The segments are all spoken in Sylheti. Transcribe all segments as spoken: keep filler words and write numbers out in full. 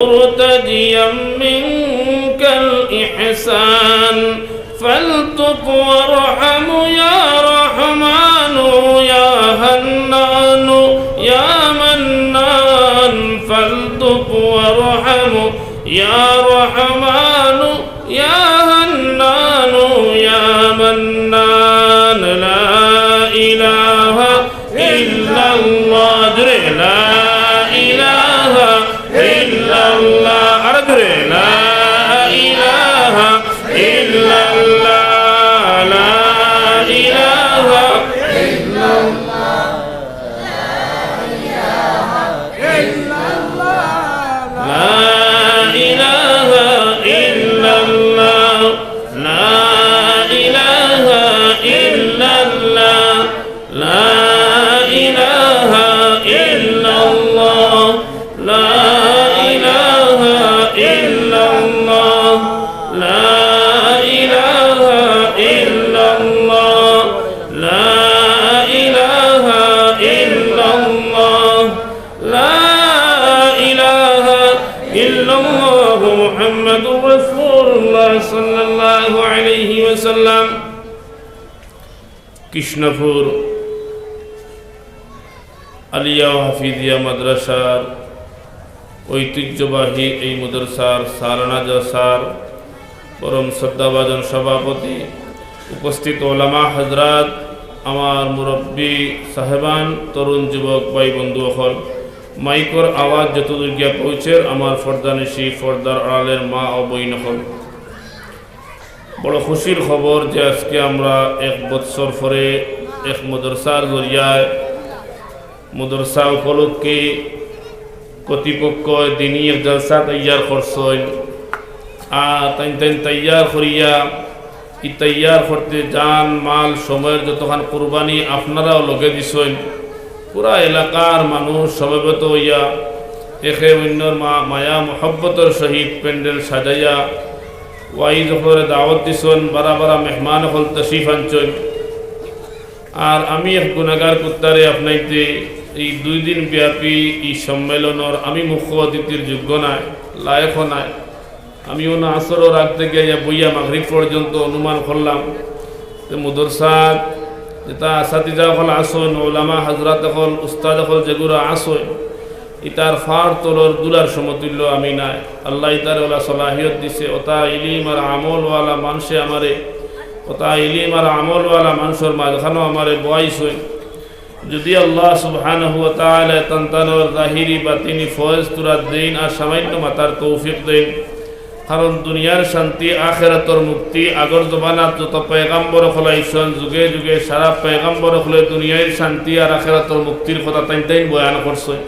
مرتجيا منك الإحسان، فالطف وارحم يا رحمن يا حنان يا منان، فالطف وارحم يا رحمن يا حنان يا منان. لا إله إلا الله. لا إله إلا الله. لا إله إلا الله. لا إله إلا الله. لا إله إلا الله. لا إله إلا الله. لا إله إلا الله. لا إله إلا الله. لا إله إلا الله. لا إله إلا الله. لا إله إلا الله محمد رسول الله صلى الله عليه وسلم. কৃষ্ণপুর আলিয়া ও হাফিজিয়া মাদ্রাসার ঐতিহ্যবাহী এই মাদ্রাসার সালানা জলসার পরম শ্রদ্ধাভাজন সভাপতি, উপস্থিত ওলামা হযরত, আমার মুরব্বী সাহেবান, তরুণ যুবক ভাই বন্ধু অকল, মাইকর আওয়াজ যতদূর গিয়া পৌঁছের, আমার পর্দানিশি পর্দার আড়ালের মা ও বইন অকল, বড় খুশির খবর যে আজকে আমরা এক বৎসর পরে এক মাদ্রাসার জরিয়ায় মাদ্রাসা উপলক্ষে কর্তৃপক্ষ দিনী এক জলসা তৈয়ার করছইন। আর তাইন তাইন তৈয়ার করিয়া, ই তৈয়ার করতে জান, মাল, সময়র যতখান কুরবানি আপনারাও লগে দিছইন। পুরা এলাকার মানুষ সমবেত অইয়া একে অইন্যর মা-, মায়া মহব্বতর সহিত প্যান্ডেল সাজাইয়া ওয়াইজ অকলরে দাওয়াত দিছইন, বারা বারা মেহমান অকল তশরিফ আনছইন। আর আমি এক গুনাগার কুত্তারে আপনাইতে এই দুই দিন ব্যাপী এই সম্মেলনর আমি মুখ্য অতিথির যোগ্য নায়, লায়েকও নায়। আমি অনো আসরর আগ থাকি আইয়া বইয়া মাগরিব পর্যন্ত অনুমান করলাম যে মাদ্রাসাত যেতা আসাতিজা অকল আছইন, ওলামা হযরত অকল, উস্তাদ অকল যেগুরা আছইন, ইতার ফার তলর ধুলার সমতুল্য আমি নায়। আল্লায় ইতারে অলা সলাহিয়ত দিছে, অতা ইলিম আর আমলওয়ালা মানষে আমারে, অতা ইলিম আর আমলওয়ালা মানষর মাঝখানো আমারে বওয়াইছইন। যদি আল্লাহ সুবহানাহু ওয়া তাআলা তান তানর জাহিরি বাতিনি ফয়েজ থুড়া দেইন আর সামান্য মাতার তৌফিক দেইন, কারণ দুনিয়ার শান্তি, আখেরাতর মুক্তি, আগর জমানাত যত পয়গাম্বর অকল আইছইন, যুগে যুগে সারা পয়গাম্বর অকলে দুনিয়ার শান্তি আর আখেরাতর মুক্তির কথা তাইন তাইন বয়ান করছইন।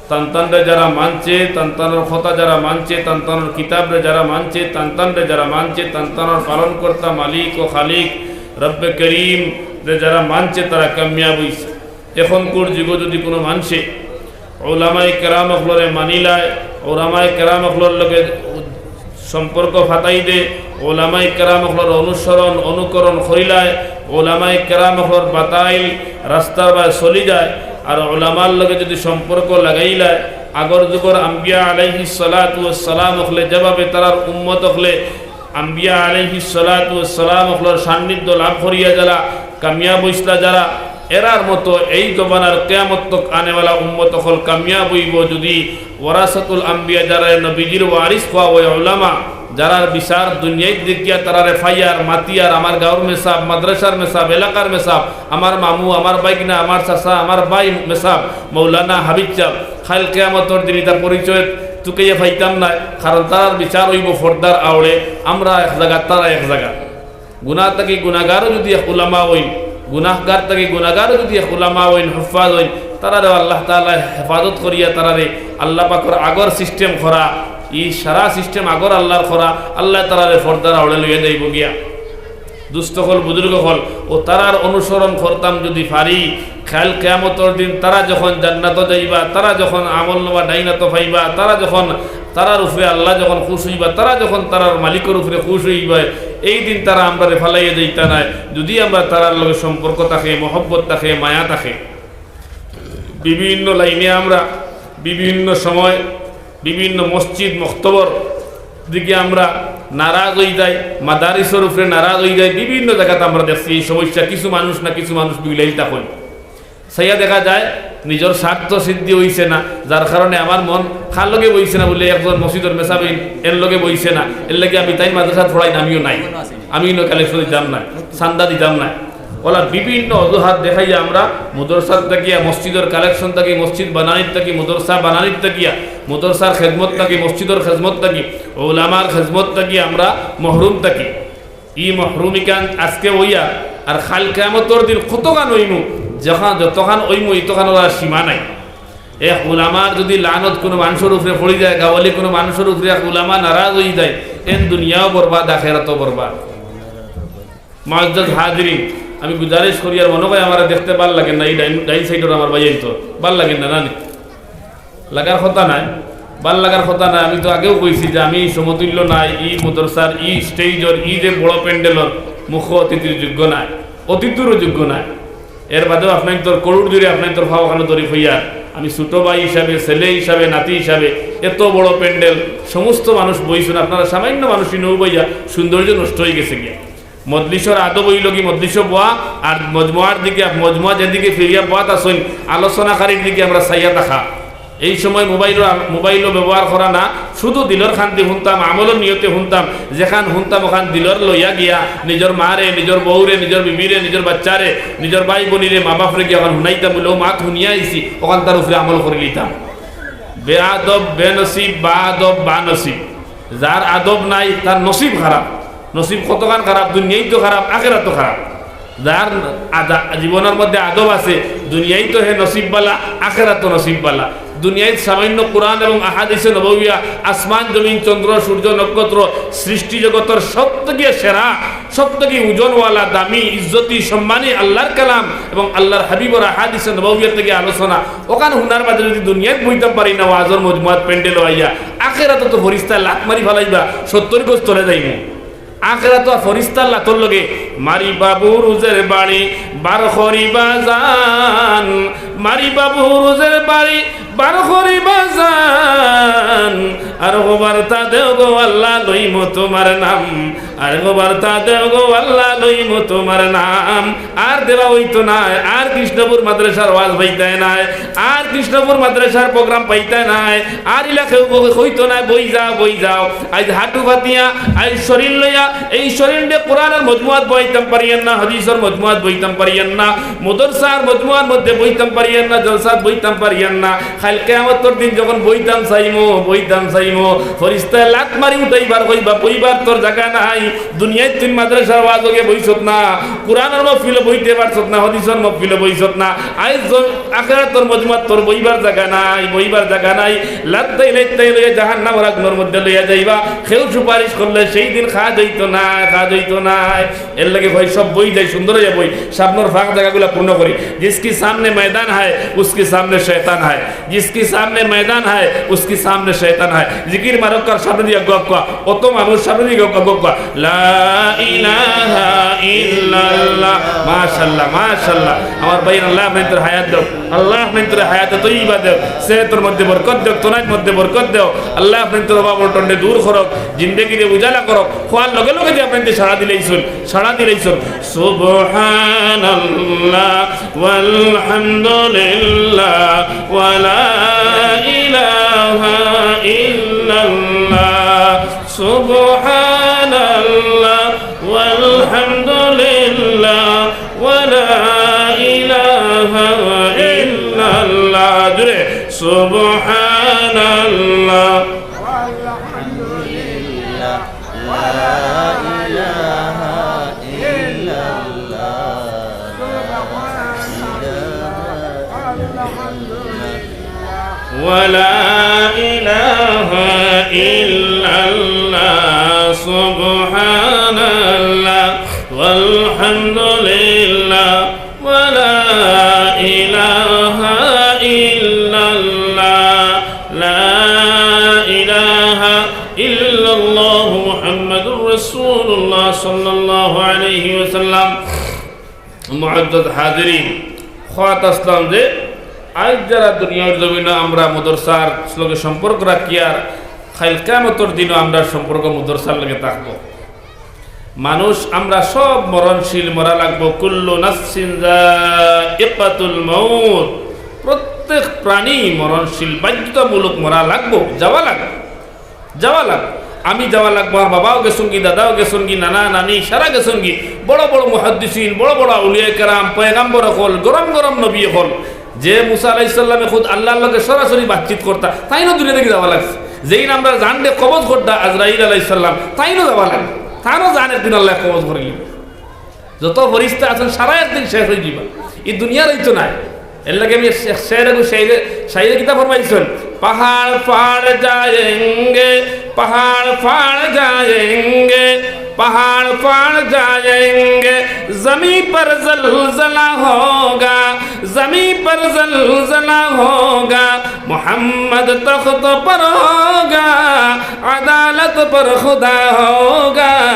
তান তানরে যারা মানছে, তান তানর কথা যারা মানছে, তান তানর কিতাবরে যারা মানছে, তান তানরে যারা মানছে, তান তানর পালনকর্তা মালিক ও খালিক রব্বে করিমরে যারা মানছে, তারা কামিয়াব অইছে। এখনকুর যুগো যদি কুনু মানষে ওলামায়ে কেরাম অকলরে মানিলায়, ওলামায়ে কেরাম অকলর লগে সম্পর্ক ফাতাই দে, ওলামায়ে কেরাম অকলর অনুসরণ, অনুকরণ করিলায়, ওলামায়ে কেরাম অকলর বাতাইল রাস্তার বায় চলি যায়, আর ওলামার লগে যদি সম্পর্ক লাগাইলায়, আগর যুগর আম্বিয়া আলাইহিস সালাতু ওয়াস সালাম অকলে যেভাবে তারার উম্মত অকলে আম্বিয়া আলাইহিস সালাতু ওয়াস সালাম অকলর সান্নিধ্য লাভ করিয়া যারা কামিয়াব অইছলা, যারা এরার মতো এই জমানার কিয়ামত তক আনেওয়ালা উম্মত অকল কামিয়াব অইবো যদি ওয়ারাসাতুল আম্বিয়া যারা নবীজির ওয়ারিস কওয়া অয় উলামা, যারার বিচার দুনিয়াত দেখিয়া তারারে ফাইয়ার, মাতিয়ার, আমার গাঁওর মেসাব, মাদ্রাসার মেসাব, এলাকার মেসাব, আমার মামু, আমার বাইগনা, আমার চাচা, আমার ভাই মেসাব, মৌলানা হাবিব সাব, কাইল কিয়ামতর দিন ইতা পরিচয় তুকাইয়া ফাইতাম নায়, কারণ তারার বিচার অইবো পর্দার আওড়ে, আমরা এক জাগা, তারা এক জাগা। গুনাহ থাকি গুনাগারও যদি এক উলামা অইন, গুনাহগার থাকি গুনাগারও যদি এক উলামা অইন, হুফফাজ অইন, তারারেও আল্লাহ তাআলায় হেফাজত করিয়া তারারে আল্লাহ পাকর আগর system করা, ই সারা system আগর আল্লাহর করা, আল্লায় তারারে পর্দার আওড়ে লইয়া যাইবো গিয়া। দুস্ত অকল, বুজুর্গ অকল, ও তারার অনুসরণ করতাম যদি পারি, কাইল কিয়ামতর দিন তারা যখন জান্নাতো যাইবা, তারা যখন আমলনামা ডাইনাতো পাইবা, তারা যখন, তারার উপরে আল্লাহ যখন খুশ অইবা, তারা যখন তারার মালিকর উপরে খুশ অইবা, এই দিন তারা আমরারে ফালাইয়া যাইতা নায়। যদি আমরা তারার লগে সম্পর্ক থাকে, মহব্বত থাকে, মায়া থাকে, বিভিন্ন লাইনে আমরা বিভিন্ন সময় বিভিন্ন মসজিদ মক্তবর দিকে আমরা নারাজ অই যাই, মাদারিসর উপরে নারাজ অই যাই। বিভিন্ন জাগাত আমরা দেখছি এই সমস্যা, কিছু মানুষ না কিছু মানুষ বিগড়াইল তখন। চাইয়া দেখা যায় নিজর স্বার্থ সিদ্ধি অইছে না, যার কারণে আমার মন কার লগে বইছে না বুলে একজন মসজিদর মেসাবিন এর লগে বইছে না, এর লাগি আমি তাইন মাদ্রাসাত পড়াইন, আমিও নাই, আমি ইনো কালেকশন দিতাম না, চান্দা দিতাম না। অলা বিভিন্ন অজুহাত দেখাইয়া আমরা মাদ্রাসার থাকিয়া, মসজিদর কালেকশন থাকি, মসজিদ বানানির থাকি, মাদ্রাসা বানানির থাকিয়া, মাদ্রাসার খেদমত থাকি, মসজিদর খেদমত থাকি, উলামার খেদমত থাকি আমরা মহরুম থাকি। ই মহরুমিকান আজকে অইয়া আর কাইল কিয়ামতর দিন কতখান অইমু, যখন যতখান অইমু ইতখানর আর সীমা নাই। এক উলামার যদি লানত কুনু মানষর উপরে পড়ি যায়, গাওয়ালি কুনু মানষর উপরে এক উলামা নারাজ অই যায়, এন দুনিয়াও বরবাদ, আখেরাতও বরবাদ। মুআজ্জাজ হাজিরিন, আমি গুজারিশ করি, আর মনো কয় আমারে দেখতে ভালা লাগে না, এই ডাইন, ডাইন সাইডর আমার ভাইয়াইন তো ভালা লাগে না, না নি? লাগার কথা নায়, ভালা লাগার কথা নায়। আমি তো আগেও কইছি যে আমি সমতুল্য নায়, ই মাদ্রাসার, ই স্টেজর, ই যে বড় প্যান্ডেলর মুখ্য অতিথির যোগ্য নায়, অতিথিরও যোগ্য নায়। এর বাদেও আপনাইনতর করুর জুড়ে আপনাইনতর ফাওখানো ধরি কইয়ার, আমি ছোট ভাই হিসাবে, ছেলে হিসাবে, নাতি হিসাবে, এত বড় প্যান্ডেল, সমস্ত মানুষ বইছইন, আপনারা সামান্য মানুষ নৌ বইয়া সৌন্দর্য নষ্ট অই গেছে গিয়া। মজলিসর আদব অইলো কি মজলিসো বওয়া, আর মজমুয়ার দিকে, মজমুয়া যেদিকে ফিরিয়া বওয়াত আছইন, আলোচনাকারীর দিকে আমরা চাইয়া থাকা। এই সময় মোবাইলও, মোবাইলও ব্যবহার করা না, শুধু দিলর খান্তি হুনতাম, আমলর নিয়তে হুনতাম, যেখান হুনতাম ওখান দিলর লইয়া গিয়া নিজর মারে, নিজর বউরে, নিজর বিবিরে, নিজর বাচ্চারে, নিজর ভাই বইনরে, মা বাপরে গিয়া ওখান হুনাইতাম, বুলে, "ও মাত হুনিয়া আইছি", ওখান তার উপরে আমল করি লিতাম। বেআদব, বেনসিব, বাআদব, বানসিব। যার আদব নাই, তার নসিব খারাপ। নসিব কতখান খারাপ, দুনিয়াইত খারাপ, আখেরাতও খারাপ। যার আদা-, জীবনর মধ্যে আদব আছে, দুনিয়াইত হে নসিবওয়ালা, আখেরাতও নসিবওয়ালা। দুনিয়াইত সামান্য কোরআন এবং আহাদিসে নববিয়া, আসমান, জমিন, চন্দ্র, সূর্য, নক্ষত্র, সৃষ্টি জগতর সব থাকি সেরা, সব থাকি ওজনওয়ালা, দামি, ইজ্জতি, সম্মানী আল্লাহর কালাম এবং আল্লাহর হাবিবর আহাদিসে নববিয়ার থাকি আলোচনা, ওখান হুনার বাদে যদি দুনিয়াত বইতাম পারি না, ওয়াজর মজমুয়াত প্যান্ডেলো আইয়া, আখেরাতো তো ফিরিস্তায় লাত মারি ফালাইবা, সত্তর গজ তলে যাইমু। আখেরাতো আর ফিরিস্তার লাতর লগে, "মারি বাবু রুজের বাড়ি, বার করিবা জান, মারি বাবু রুজের বাড়ি, বার করিবা জান, আর হবার তা দেও গো আল্লাহ, লইমু তোমার নাম।" আর গো বার্তা দেও গো আল্লাহ, লইমু তোমার নাম। আর দেওয়া অইতো নায়, আর কৃষ্ণপুর মাদ্রাসার ওয়াজ পাইতায় নায়, আর কৃষ্ণপুর মাদ্রাসার প্রোগ্রাম পাইতায় নায়, আর ইলা কেউ কইতো নায়, "বই যাও, বই যাও।" আইজ হাঁটু পাতিয়া, আইজ শরীর লইয়া, এই শরীর নিয়া কোরআনর মজমুয়াত বইতাম পারিয়ার না, হাদিসর মজমুয়াত বইতাম পারিয়ার না, মাদ্রাসার মজমুয়ার মধ্যে বইতাম পারিয়ার না, জলসাত বইতাম পারিয়ার না। কাইল কিয়ামতর দিন যখন বইতাম চাইমু, বইতাম চাইমু, ফিরিস্তায় লাত মারি উঠাইবার কইবা, "বইবার তোর জাগা নাই।" দুনিয়াত তুই মাদ্রাসার ওয়াজো গিয়া বইছত না, কোরআনর মহফিলো বইতে পারছত না, হাদিসর মহফিলো বইছত না। আইজ জ-, আখেরাতর মজমুয়াত তোর বইবার জাগা নাই, বইবার জাগা নাই। লাত্তাই লাত্তাই লইয়া জাহান্নামর আগুনর মধ্যে লইয়া যাইবা। কেউ সুপারিশ করলে সেই দিন কাজ অইতো নায়, কাজ অইতো নায়। এর লাগি ভাই সব বই যাই, সুন্দর অইয়া বই, সামনর ফাঁক জাগাগুলা পূর্ণ করি। "জিসকি সামনে ময়দান হায়, উসকি সামনে শয়তান হায়।" "জিসকি সামনে ময়দান হায়, উসকি সামনে শয়তান হায়।" জিকির মারক্কার সামনে দিয়া গপ গপ, অত মানুষ সামনে দিয়া গপ গপ। লা ইলাহা ইল্লাল্লাহ। মাশাআল্লাহ, মাশাআল্লাহ। আমার ভাই, আল্লাহ আপনাইনতর হায়াত দেও, আল্লাহ আপনাইনতর হায়াতে তৈয়বা দেও, সেহতর মধ্যে বরকত দেও, তনার মধ্যে বরকত দেও। আল্লাহ আপনাইনতর অভাব অনটনরে দূর করউক, জিন্দেগিরে উজালা করউক। কওয়ার লগে লগে যে আপনাইনতে সাড়া দিলাইছইন, সাড়া দিলাইছইন। সুবহানাল্লাহ ওয়ালহামদুলিল্লাহ ওয়ালা ইলাহা ইল্লাল্লাহ। সুবহানাল্লাহ ওয়ালহামদুলিল্লাহ ওয়ালা ইলাহা ইল্লাল্লাহ। জোরে, সুবহানাল্লাহ। والحمد لله، لا إله إلا الله، لا إله إلا الله، الحمد لله، ولا إله إلا الله، سبحان الله، والحمد لله، ولا إله إلا الله، لا إله إلا الله، محمد رسول الله صلى الله عليه وسلم। মুআজ্জাজ হাজিরিন, কওয়াত আছলাম যে আইজ যারা দুনিয়ার জমিনো আমরা মাদ্রাসার লগে সম্পর্ক রাখিয়ার, কাইল কিয়ামতর দিনও আমরার সম্পর্ক মাদ্রাসার লগে থাকবো। মানুষ আমরা সব মরণশীল, মরা লাগবো। কুল্লু নাফসিন যায়িকাতুল মাউত, প্রত্যেক প্রাণী মরণশীল, বাধ্যতামূলক মরা লাগবো, যাওয়া লাগবো। যাওয়া লাগবো। আমি যাওয়া লাগবো, আমার বাবাও গেছইনগি, দাদাও গেছইনগি, নানা নানি সারা গেছইনগি, বড় বড় মুহাদ্দিসিন, বড় বড় আউলিয়া কেরাম, পয়গাম্বর অকল, গরম গরম নবী অকল। যে মুসা আলাইহিস সালামে খুদ আল্লাহর লগে সরাসরি বাতচিত করতা, তাইনও দুনিয়া থাকি যাওয়া লাগছে। যেইন আমরার জানরে কবজ করতা আজরাইল আলাইহিস সালাম, তাইনও যাওয়া লাগবো। তানও জান একদিন আল্লায় কবজ করিলিবা। যত ফিরিস্তা আছইন, সারা একদিন শেষ অইযিবা। ই দুনিয়ার অইতো নায়। এরলাগি আমি এক শের, শাইরে, শাইরে কিতা ফরমাইছইন? "পাহাড় ফাড় যায়েঙ্গে, পাহাড় ফাড় যায়েঙ্গে, পাহাড় ফাড় যায়েঙ্গে, জমিন পর জলজলা হোগা, জমিন পর জলজলা হোগা, মোহাম্মদ তখত পর হোগা, আদালত পর খুদা হোগা।"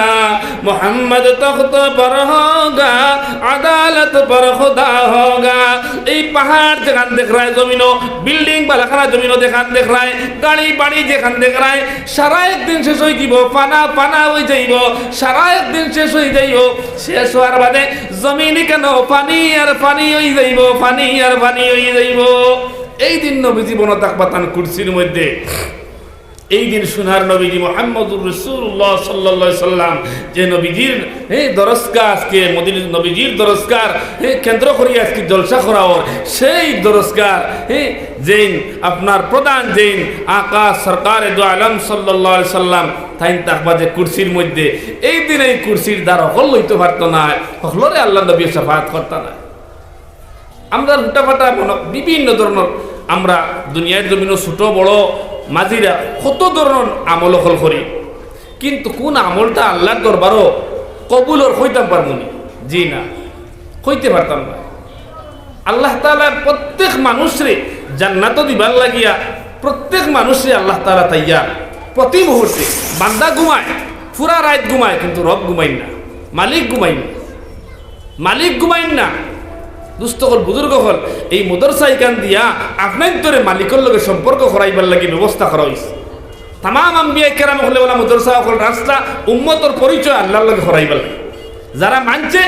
মোহাম্মদ তখত পর হোগা, আদালত পর খুদা হোগা। এই পাহাড় যেখান দেখরায় জমিনো, বিল্ডিং বালাখানা জমিনো যেখান দেখরায়, গাড়ি বাড়ি যেখান দেখরায়, সারা একদিন শেষ অইযিবো, ফানা ফানা অইযাইবো, সারা একদিন শেষ অইযাইবো। শেষ অওয়ার বাদে জমিন কেন ফানি আর ফানি অইযাইবো, ফানি আর ফানি অইযাইবো। এই দিন নবীজি বনো থাকবা তান কুরসির মধ্যে। এই দিন সোনার নবীজি মুহাম্মদুর রাসূলুল্লাহ সাল্লাল্লাহু আলাইহি সাল্লাম, যে নবীজির, হ্যাঁ, দরসগাহ আজকে মদিনা, নবীজির দরসগাহ, হ্যাঁ, কেন্দ্র করি আজকে জলসা করা অর, সেই দরসগাহ, হ্যাঁ, যেইন আপনার প্রধান যেইন আকা সরকারে দু আলম সাল্লাল্লাহু আলাইহি সাল্লাম, তাইন থাকবা যে কুরসির মধ্যে, এই দিন এই কুরসির ধার হকল লইতো পারতো নায়, হকলরে আল্লাহর নবী শাফাআত করতা নায়। আমরা হুটাফাটা মনো বিভিন্ন ধরনর, আমরা দুনিয়ার জমিনো ছোট বড় মাঝিরা কত ধরনর আমল অকল করি, কিন্তু কুন আমলটা আল্লাহর দরবারো কবুল অর কইতাম পারমুনি? জি না, কইতে পারতাম না। আল্লাহ তাআলা প্রত্যেক মানুষরে জান্নাতো দিবার লাগিয়া প্রত্যেক মানুষরে আল্লাহ তাআলা তৈয়ার। প্রতি মুহূর্তে বান্দা ঘুমায়, পুরা রাইত ঘুমায়, কিন্তু রব ঘুমাইন না, মালিক ঘুমাইন না। মালিক ঘুমাইন না। দুস্ত অকল, বুজুর্গ অকল, এই মাদ্রাসা ইখান দিয়া আপনাইন্তরে মালিকর লগে সম্পর্ক করাইবার লাগি ব্যবস্থা করা অইছে। তামাম আম্বিয়া কেরাম অকলে অলা মাদ্রাসা অকল রাস্তা উম্মতর পরিচয় আল্লাহর লগে করাইবার লাগি। যারা মানছে,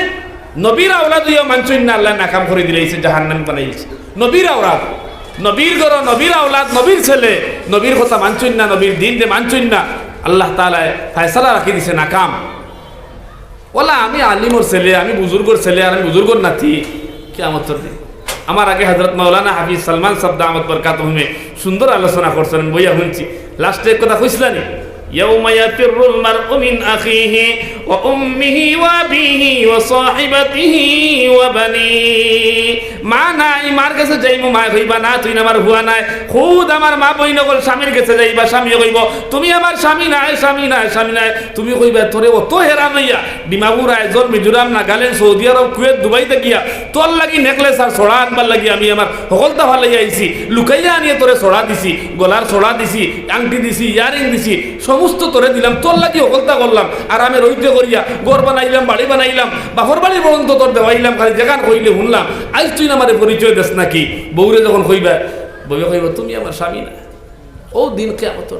নবীর আওলাদ অইয়াও মানছইন না, আল্লায় নাকাম করি দিলাইছে, জাহান্নামী বানাইছে। নবীর আওলাদ, নবীর ঘর, নবীর আওলাদ, নবীর ছেলে, নবীর কথা মানছইন না, নবীর দিনরে মানছইন না, আল্লাহ তাআলায় ফয়সালা রাখি দিছে নাকাম। অলা আমি আলিমর ছেলে, আমি বুজুর্গর ছেলে, আর আমি বুজুর্গর নাতি, কিয়ামতর দিন। আমার আগে হযরত মাওলানা হাফিজ সালমান সাব দামাত বারাকাতুহুমে সুন্দর আলোচনা করছইন, বইয়া হুনছি। লাস্টে এক কথা কইছলা নি, "ইয়াউমা ইয়াফিররুল মারউ মিন আখিহি ওয়া উম্মিহি ওয়া আবিহি ওয়া সাহিবাতিহি ওয়া বানিহি।" মা নাই, মার গেছে যাইমু, মায় কইবা, "না, তুইন আমার ফুয়া নায়।" খুদ আমার মা বইন অকল স্বামীর গেছে যাইবা, স্বামীয়ে কইবো, "তুমি আমার স্বামী নায়, স্বামী নায়, স্বামী নায়।" তুমি কইবা, "তোরে অত হেরান অইয়া, ডিমাপুর, আইজল, মিজোরাম, নাগাল্যান্ড, সৌদি আরব, কুয়েত, দুবাই থাকিয়া তোর লাগি নেকলেস আর ছড়া আনবার লাগি আমি আমার হকলতা ফালাইয়া আইছি, লুকাইয়া আনিয়া তোরে ছড়া দিছি, গলার ছড়া দিছি, আংটি দিছি, ইয়ারিং দিছি, সমস্ত তোরে দিলাম, তোর লাগি হকলতা করলাম, আরামে রইতে করিয়া ঘর বানাইলাম, বাড়ি বানাইলাম, বাপর বাড়ি পর্যন্ত তোর দেওয়াইলাম, খালি যেখান কইলে হুনলাম, আইজ তুইন আমারে পরিচয় দেস না নি?" বউরে যখন কইবা, বউয়ে কইবা, "তুমি আমার স্বামী নায়।" অউ দিন কিয়ামতর।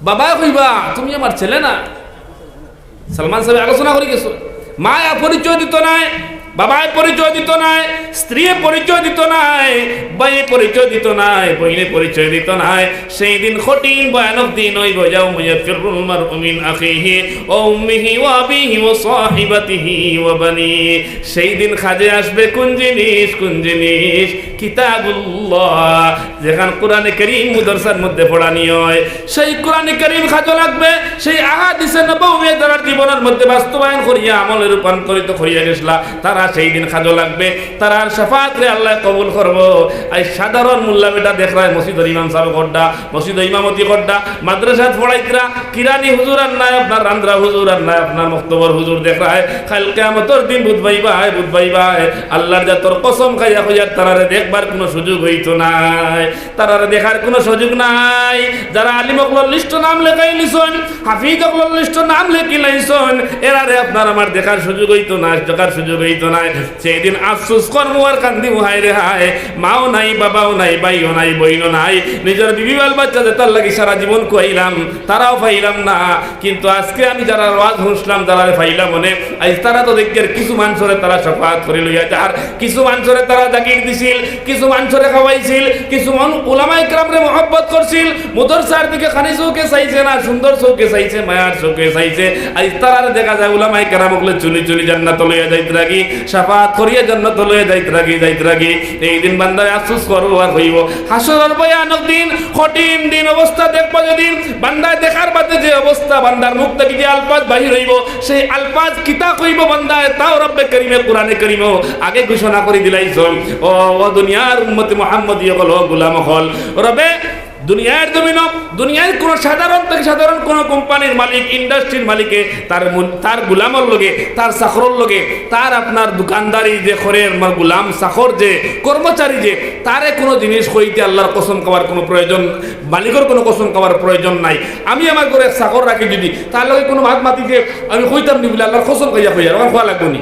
বাবায় কইবা, "তুমি আমার ছেলে নায়।" সালমান সাবে আলোচনা করি গেছইন। মায় পরিচয় দিতো নায়, বাবায় পরিচয় দিতো নায়, স্ত্রীয়ে পরিচয় দিতো নায়, ভাইয়ে পরিচয় দিতো নায়, বইনে পরিচয় দিতো নায়। সেই দিন কঠিন ভয়ানক দিন অইবো, ইয়াউমা ইয়াফিররুল মারউ মিন আখিহি ওয়া উম্মিহি ওয়া আবিহি ওয়া সাহিবাতিহি ওয়া বানিহি। সেই দিন কাজে আসবে কুন জিনিস, কুন জিনিস? কিতাবুল্লাহ। যেখান কোরআনে করিম মাদ্রাসার মধ্যে পড়ানি অয়, সেই কোরআনে করিম কাজো লাগবে, সেই আহাদিসে নববী যারার জীবনর মধ্যে বাস্তবায়ন করিয়া আমলে রূপান্তরিত করিয়া গেছলা, তারা সেই দিন কাজো লাগবে, তারার শাফাআতরে আল্লায় কবুল করবো। আইজ সাধারণ মুল্লা বেটা দেখরায়, মসজিদর ইমাম সাব কররা, মসজিদো ইমামতি কররা, মাদ্রাসাত পড়াইতরা, কিরানি হুজুর আর নায়, আপনার রান্দ্রা হুজুর আর নায়, আপনার মক্তবর হুজুর দেখরায়, কাইল কিয়ামতর দিন বুঝবায়, বুঝবায়, আল্লাহর জাতর কসম খাইয়া কইয়ার, তারারে দেখবার কুনু সুযোগ অইতো নায়। তারারে দেখার কুনু সুযোগ নাই। যারা আলিম অকলর লিস্টো নাম লেখাইলিছইন, হাফিজ অকলর লিস্টো নাম লেখিলাইছইন, এরারে আপনার আমার দেখার সুযোগ অইতো না, দেখার সুযোগ অইতো না। সেই দিন আফসোস করমু আর কান্দিমু, হায় রে হায়, মাও নাই, বাবাও নাই, ভাইও নাই, বইনও নাই, নিজর বিবি বাল বাচ্চা যেতার লাগি সারা জীবন খুয়াইলাম, তারাও পাইলাম না। কিন্তু আজকে আমি যারার ওয়াজ হুনছলাম, যারারে পাইলাম অনে, আইজ তারা তো দেখি আর কিছু মানষরে তারা শাফাআত করি লইয়া যার, কিছু মানষরে তারা জাগির দিছিল, কিছু মানষরে খাওয়াইছিল, কিছু মান-, উলামায়ে কেরামরে মহব্বত করছিল, মুদরসার দিকে খানি চউখে চাইছে না, সুন্দর চউখে চাইছে, মায়ার চউখে চাইছে। আইজ তারারে দেখা যায় উলামায়ে কেরাম অকলে চুলি চুলি জান্নাতো লইয়া যাইত লাগি, শাফাআত করিয়া জান্নাতো লইয়া যাইত লাগি, যাইত লাগি। এই দিন বান্দায় আফসোস করবো আর কইবো, হাশরর ভয়ানক দিন, কঠিন দিন, অবস্থা দেখবো যেদিন, বান্দায় দেখার বাদে যে অবস্থা, বান্দার মুখ থাকি যে আলফাজ বাহির অইবো, সেই আলফাজ কিতা কইবো বান্দায়, তাও রব্বে করিমে কোরআনে করিমো আগে ঘোষণা করি দিলাইছইন। ও, ও দুনিয়ার উম্মতে মুহাম্মদী অকল, ও গোলাম অকল, রবে দুনিয়ার জমিনো, দুনিয়ার কোনো সাধারণ থাকি সাধারণ কোনো কোম্পানির মালিক, ইন্ডাস্ট্রির মালিকে তার মুন-, তার গোলামর লগে, তার চাকরর লগে, তার আপনার দোকানদারি যে করের, আমার গোলাম, চাকর যে, কর্মচারী যে, তারে কোনো জিনিস কইতে আল্লার কসম খাওয়ার কোনো প্রয়োজন, মালিকর কোনো কসম খাওয়ার প্রয়োজন নাই। আমি আমার ঘরো এক চাকর রাখি, যদি তার লগে কোনো মাত মাতিতে আমি কইতাম নি বুলে আল্লার কসম খাইয়া কইয়ার, আমার কওয়া লাগবো নি?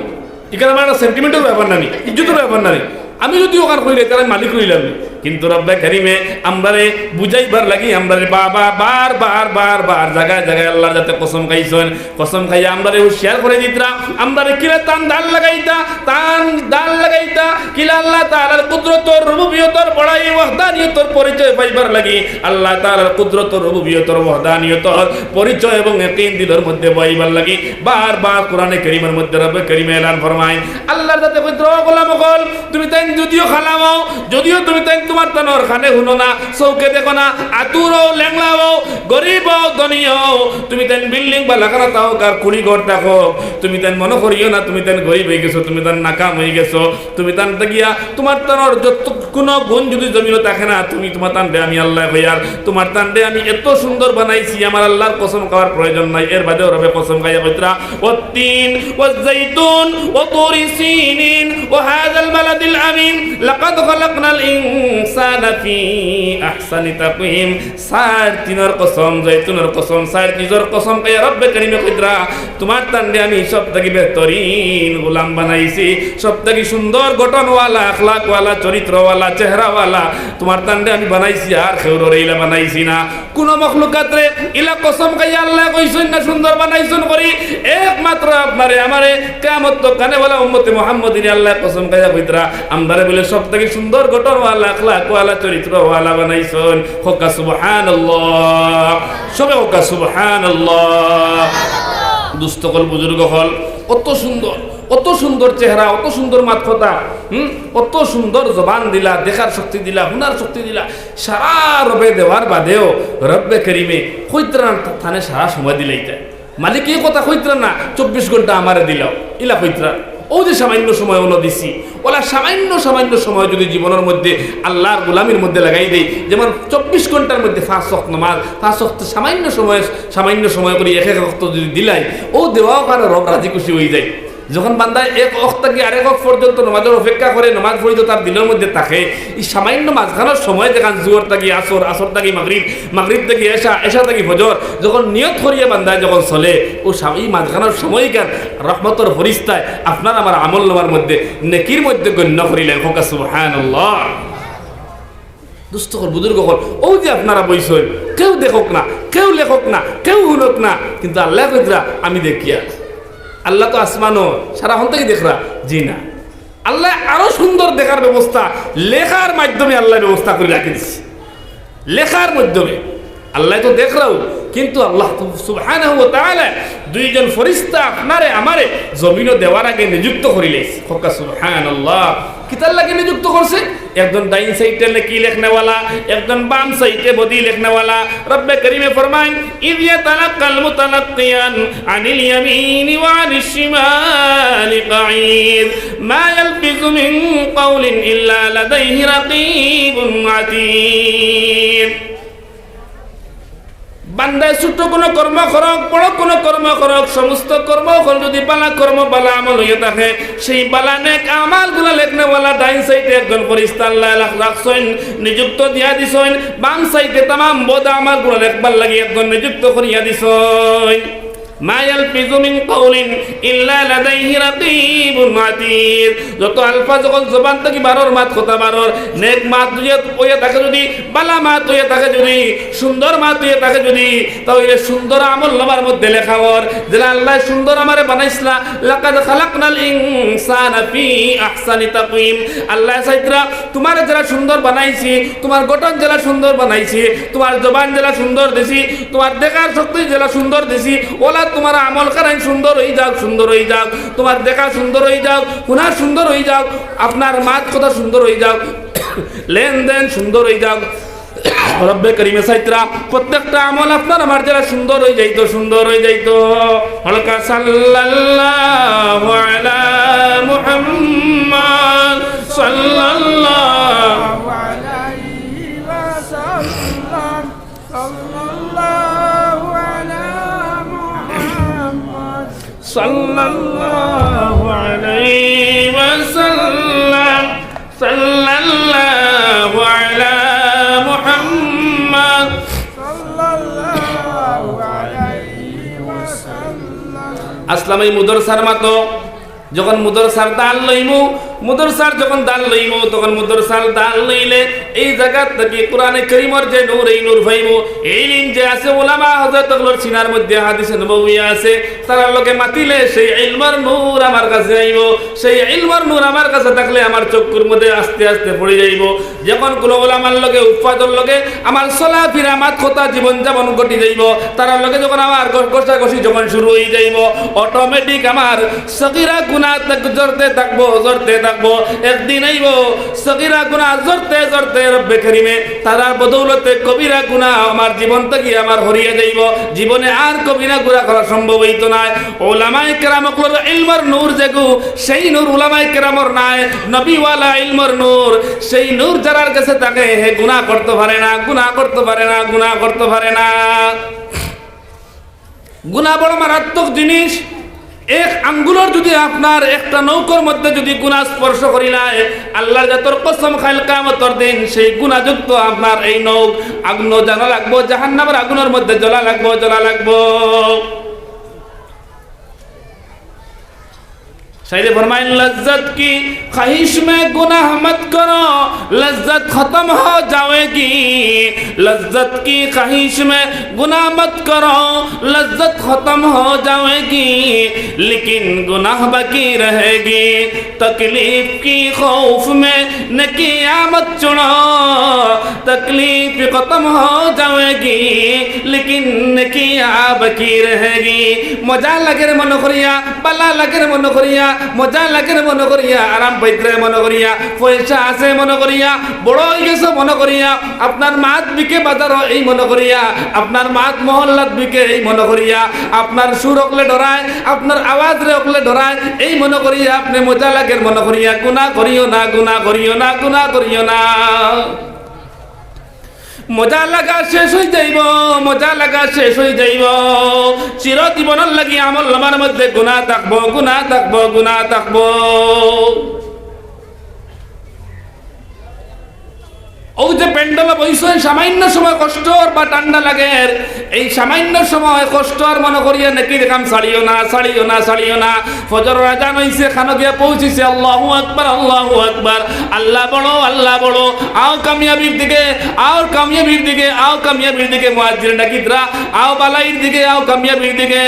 ইখান আমার একটা সেন্টিমেন্টর ব্যাপার না নি, ইজ্জতর ব্যাপার না নি? আমি যদি অখান কইলে, তাইলে আমি মালিক রইলাম নি? কিন্তু রব্বে করিমে আমরারে বুঝাইবার লাগি, আমরারে বাবা বার বার বার বার জাগায় জাগায় আল্লার যাতে কসম খাইছইন, কসম খাইয়া আমরারে হুঁশিয়ার করি দিতরা, আমরারে কিলা তান দান লাগাইতা, তান দান লাগাইতা, কিলা আল্লাহ তাআলার কুদরতর, রুবুবিয়তর বড়াই, ওয়াহদানিয়তর পরিচয় পাইবার লাগি, আল্লাহ তাআলার কুদরতর, রুবুবিয়তর, ওয়াহদানিয়তর পরিচয় এবং ইয়াকিন দিলর মধ্যে বওয়াইবার লাগি বার বার কোরআনে করিমর মধ্যে রব্বে করিমে এলান ফরমাইন, আল্লার যাতে কইতরা, ও গোলাম অকল, তুমি তাইন যদিও কালা অও, যদিও তুমি তাইন তুমার তানর কানে হুনো না, চউখে দেখো না, আতুর অও, লেংড়া অও, গরিব অও, ধনী অও, তুমি তাইন বিল্ডিং বালাখানাত থাকো আর কুড়ি ঘর থাকো, তুমি তাইন মনো করিও না তুমি তাইন গরিব অইগেছো, তুমি তাইন নাকাম অইগেছো, তুমি তান থাকিয়া তুমার তানর যত কোনো গুণ যদি জমিনো থাকে না, তুমি তুমার তানরে আমি আল্লায় কইয়ার, তুমার তানরে আমি এত সুন্দর বানাইছি, আমার আল্লার কসম খাওয়ার প্রয়োজন নাই। এর বাদেও রবে কসম খাইয়া কইতরা, والتين والزيتون وطور سينين وهذا البلد الأمين لقد خلقنا الإنسان في أحسن تقويم। চাইর তিনর কসম, জৈতুনর কসম, চাইর চিজর কসম খাইয়া রব্বে করিমে কইতরা, তুমার তানরে আমি সব থাকি বেহতরিন গোলাম বানাইছি, সব থাকি সুন্দর গঠনওয়ালা, আখলাকওয়ালা, চরিত্রওয়ালা, চেহারাওয়ালা, তুমার তানরে আমি বানাইছি, আর কেউররে ইলা বানাইছি না। কুনু মখলুকাতরে ইলা কসম খাইয়া আল্লায় কইছইন না সুন্দর বানাইছইন করি, একমাত্র আপনারে আমারে কিয়ামত তক কানেওয়ালা উম্মতে মুহাম্মদীরে আল্লায় কসম খাইয়া কইতরা, আমরারে বুলে সব থাকি সুন্দর গঠনওয়ালা, আখলাকওয়ালা, চরিত্রওয়ালা বানাইছইন। কউক্কা সুবহানাল্লাহ। সবে কউক্কা সুবহানাল্লাহ। দুস্ত অকল, বুজুর্গ অকল, অত সুন্দর, অত সুন্দর চেহারা, অত সুন্দর মাত-কথা, হুম, অত সুন্দর জবান দিলা, দেখার শক্তি দিলা, হুনার শক্তি দিলা, সারা রবে দেওয়ার বাদেও রব্বে করিমে কইতরা না তানে সারা সময় দিলাইতা। মালিকে ই কথা কইতরা না, চব্বিশ ঘন্টা আমারে দিলাও, ইলা কইতরা। অউ যে সামান্য সময় অনো দিছি, অলা সামান্য, সামান্য সময় যদি জীবনর মধ্যে আল্লার গোলামির মধ্যে লাগাই দেই, যেমন চব্বিশ ঘন্টার মধ্যে পাঁচ ওয়াক্ত নামাজ, পাঁচ ওয়াক্ত সামান্য সময়, সামান্য সময় করি এক এক ওয়াক্ত যদি দিলাই, অউ দেওয়াও কারণে রব রাজি খুশি অইযায়। যখন বান্দায় এক ওয়াক্ত থাকি আরেক ওয়াক্ত পর্যন্ত নামাজর অপেক্ষা করে, নামাজ পড়িতো তার দিলর মধ্যে থাকে, ই সামান্য মাঝখানর সময় যেখান জুহর থাকি আসর, আসর থাকি মাগরিব, মাগরিব থাকি এশা, এশা থাকি ফজর, যখন নিয়ত করিয়া বান্দায় যখন চলে, অউ সা-, ই মাঝখানর সময়খান রহমতর ফিরিস্তায় আপনার আমার আমল নামার মধ্যে, নেকির মধ্যে গণ্য করিলাইন। কউক্কা সুবহানাল্লাহ। দুস্ত অকল, বুজুর্গ অকল, অউ যে আপনারা বইছইন, কেউ দেখউক না, কেউ লেখউক না, কেউ হুনউক না, কিন্তু আল্লায় কইতরা, আমি দেখিয়ার। আল্লা তো আসমানো, সারা হন থাকি দেখরা? জি না। আল্লায় আরো সুন্দর দেখার ব্যবস্থা লেখার মাধ্যমে আল্লায় ব্যবস্থা করি রাখি দিছে। লেখার মাধ্যমে আল্লায় তো দেখরাউ, কিন্তু আল্লা তো সুবহানাহু ওয়া তাআলা দুইজন ফিরিস্তা আপনারে আমারে জমিনো দেওয়ার আগে নিযুক্ত করিলাইছে। কউক্কা সুবহানাল্লাহ। কিতার লাগি নিযুক্ত করছে? একজন ডাইন সাইডে নেকি লেখনেওয়ালা, একজন বাম সাইডে বদি লেখনেওয়ালা। রব্বে করিমে ফরমাইন, إذ يتلقى المتلقيان عن اليمين وعن الشمال قعيد ما يلفظ من قول إلا لديه رقيب عتيد। বান্দায় ছোট কুনু কর্ম করউক, বড় কুনু কর্ম করউক, সমস্ত কর্ম অকল যুদি বালা কর্ম, বালা আমল অইয়া থাকে, সেই বালা নেক আমলগুলা লেখনেওয়ালা ডাইন সাইডে একজন ফিরিস্তা আল্লায় রাখ-, রাখছইন, নিযুক্ত দিয়া দিছইন, বাম সাইডে তামাম বদ আমলগুলা লেখবার লাগি একজন নিযুক্ত করিয়া দিছইন। মা ইয়ালফিযু মিন কাওলিন ইল্লা লাদাইহি রাকিবুন আতীদ। যত আলফাজ যখন জবান থাকি বারর, মাত কথা বারর, নেক মাত অইয়া থাকে যুদি, বালা মাত অইয়া থাকে যুদি, সুন্দর মাত অইয়া থাকে যুদি, তা অইলে সুন্দর আমলনামার মধ্যে লেখা অর, যেলা আল্লায় সুন্দর আমারে বানাইছলা, লাকাদ খালাকনাল ইনসানা ফি আহসানি তাকওয়িম। আল্লায় চাইতরা, তুমারে যেলা সুন্দর বানাইছি, তুমার গঠন যেলা সুন্দর বানাইছি, তুমার জবান যেলা সুন্দর দিছি, তুমার দেখার শক্তি যেলা সুন্দর দিছি, অউলা তুমার আমল খানাইন সুন্দর অই যাউক, সুন্দর অই যাউক, তুমার দেখা সুন্দর অই যাউক, হুনা সুন্দর অই যাউক, আপনার মাত কথা সুন্দর অই যাউক, লেনদেন সুন্দর অই যাউক। রব্বে করিমে চাইতরা প্রত্যেকটা আমল আপনার আমার যেলা সুন্দর অই যাইতো, সুন্দর অই যাইতো। হলকা সাল্লাল্লাহু আলা মুহাম্মদ সাল্লাল্লাহু আলাইহি ওয়াসাল্লাম। সাল্লাল্লাহু আলা মুহাম্মদ। সাল্লাল্লাহু আলাইহি ওয়াসাল্লাম। সাল্লাল্লাহু আলা মুহাম্মদ। সাল্লাল্লাহু আলাইহি ওয়াসাল্লাম। আসলাম এই মুদরসার মাতো যখন মুদরসার দাল লইমু, মুদরসার যখন দাল লইমু, তখন মুদরসার দাল লইলে এই জাগাত থাকি কোরআনে করিমর যে নূর, এই নূর পাইমু। এই ইলিম যে আছে উলামা হযরত অকলর সিনার মধ্যে, হাদিসে নববী আছে, তারার লগে মাতিলে সেই ইলমর নূর আমার কাছে আইবো। সেই ইলমর নূর আমার কাছে থাকলে আমার চক্ষুর মধ্যে আস্তে আস্তে পড়ি যাইবো। যখন কুনু উলামার লগে, উফফাদর লগে আমার চলাফিরা, মাত কথা, জীবন যাপন ঘটি যাইবো, তারার লগে যখন আমার ঘ-, ঘষাঘষি যখন শুরু অই যাইবো, automatic আমার সগীরা গুনা থাক-, ঝরতে থাকবো, ঝরতে থাকবো। একদিন আইবো, সগীরা গুনা ঝরতে ঝরতে রব্বে করিমে তারার বদৌলতে কবিরা গুনা আমার জীবন থাকি আমার হরিয়া যাইবো। জীবনে আর কবিরা গুনা করা সম্ভব অইতো নায়। উলামায়ে কেরাম অকলর ইলমর নূর যেগু, সেই নূর উলামায়ে কেরামর নায়, নবীওয়ালা ইলমর নূর। সেই নূর যারার গেছে থাকে, হে গুনা করতো পারে না, গুনা করতো পারে না, গুনা করতো পারে না। গুনা বড় মারাত্মক জিনিস। এক আঙ্গুলর যুদি আপনার একটা নৌকর মধ্যে যুদি গুনা স্পর্শ করিলায়, আল্লার জাতর কসম, কাইল কিয়ামতর দিন সেই গুনাযুক্ত আপনার এই নৌক আগুনো জ্বলা লাগবো, জাহান্নামর আগুনর মধ্যে জ্বলা লাগবো, জ্বলা লাগবো। শায়রে ফরমাইন, لذت کی خواہش میں گناہ مت کرو، لذت ختم ہو جائے گی۔ لذت کی خواہش میں گناہ مت کرو، لذت ختم ہو جائے گی، لیکن گناہ باقی رہے گی۔ تکلیف کی خوف میں نیکیاں مت چھوڑو، تکلیف ختم ہو جائے گی، لیکن نیکیاں باقی رہے گی۔ মজা লাগের মনো করিয়া, বালা লাগের মনো করিয়া, মজা লাগের মনো করিয়া, আরাম পাইতরায় মনো করিয়া, পয়সা আছে মনো করিয়া, বড় অই গেছো মনো করিয়া, আপনার মাত বিকে বাজারো এই মনো করিয়া, আপনার মাত মহল্লাত বিকে এই মনো করিয়া, আপনার সুর অকলে ডরায়, আপনার আওয়াজরে অকলে ডরায়, এই মনো করিয়া, আপনে মজা লাগের মনো করিয়া গুনা করিও না, গুনা করিও না, গুনা করিও না। মজা লাগা শেষ অই যাইবো, মজা লাগা শেষ অই যাইবো। চিরজীবনর লাগি আমলনামার মধ্যে গুনা থাকবো, গুনা থাকবো, গুনা থাকবো। অউ যে প্যান্ডেলো বইছইন, সামান্য সময় কষ্ট অর বা ঠান্ডা লাগের, এই সামান্য সময় কষ্ট আর মনো করিয়া নেকির কাম ছাড়িও না, ছাড়িও না, ছাড়িও না। ফজরর আজান অইছে, কানো গিয়া পৌঁছিছে, আল্লাহু আকবার, আল্লাহু আকবার, আল্লাহ বড়, আল্লাহ বড়, আও কামিয়াবির দিকে, আও কামিয়াবির দিকে, আও কামিয়াবির দিকে, মুয়াজ্জিন ডাকিতরা, আও বালাইর দিকে, আও কামিয়াবির দিকে,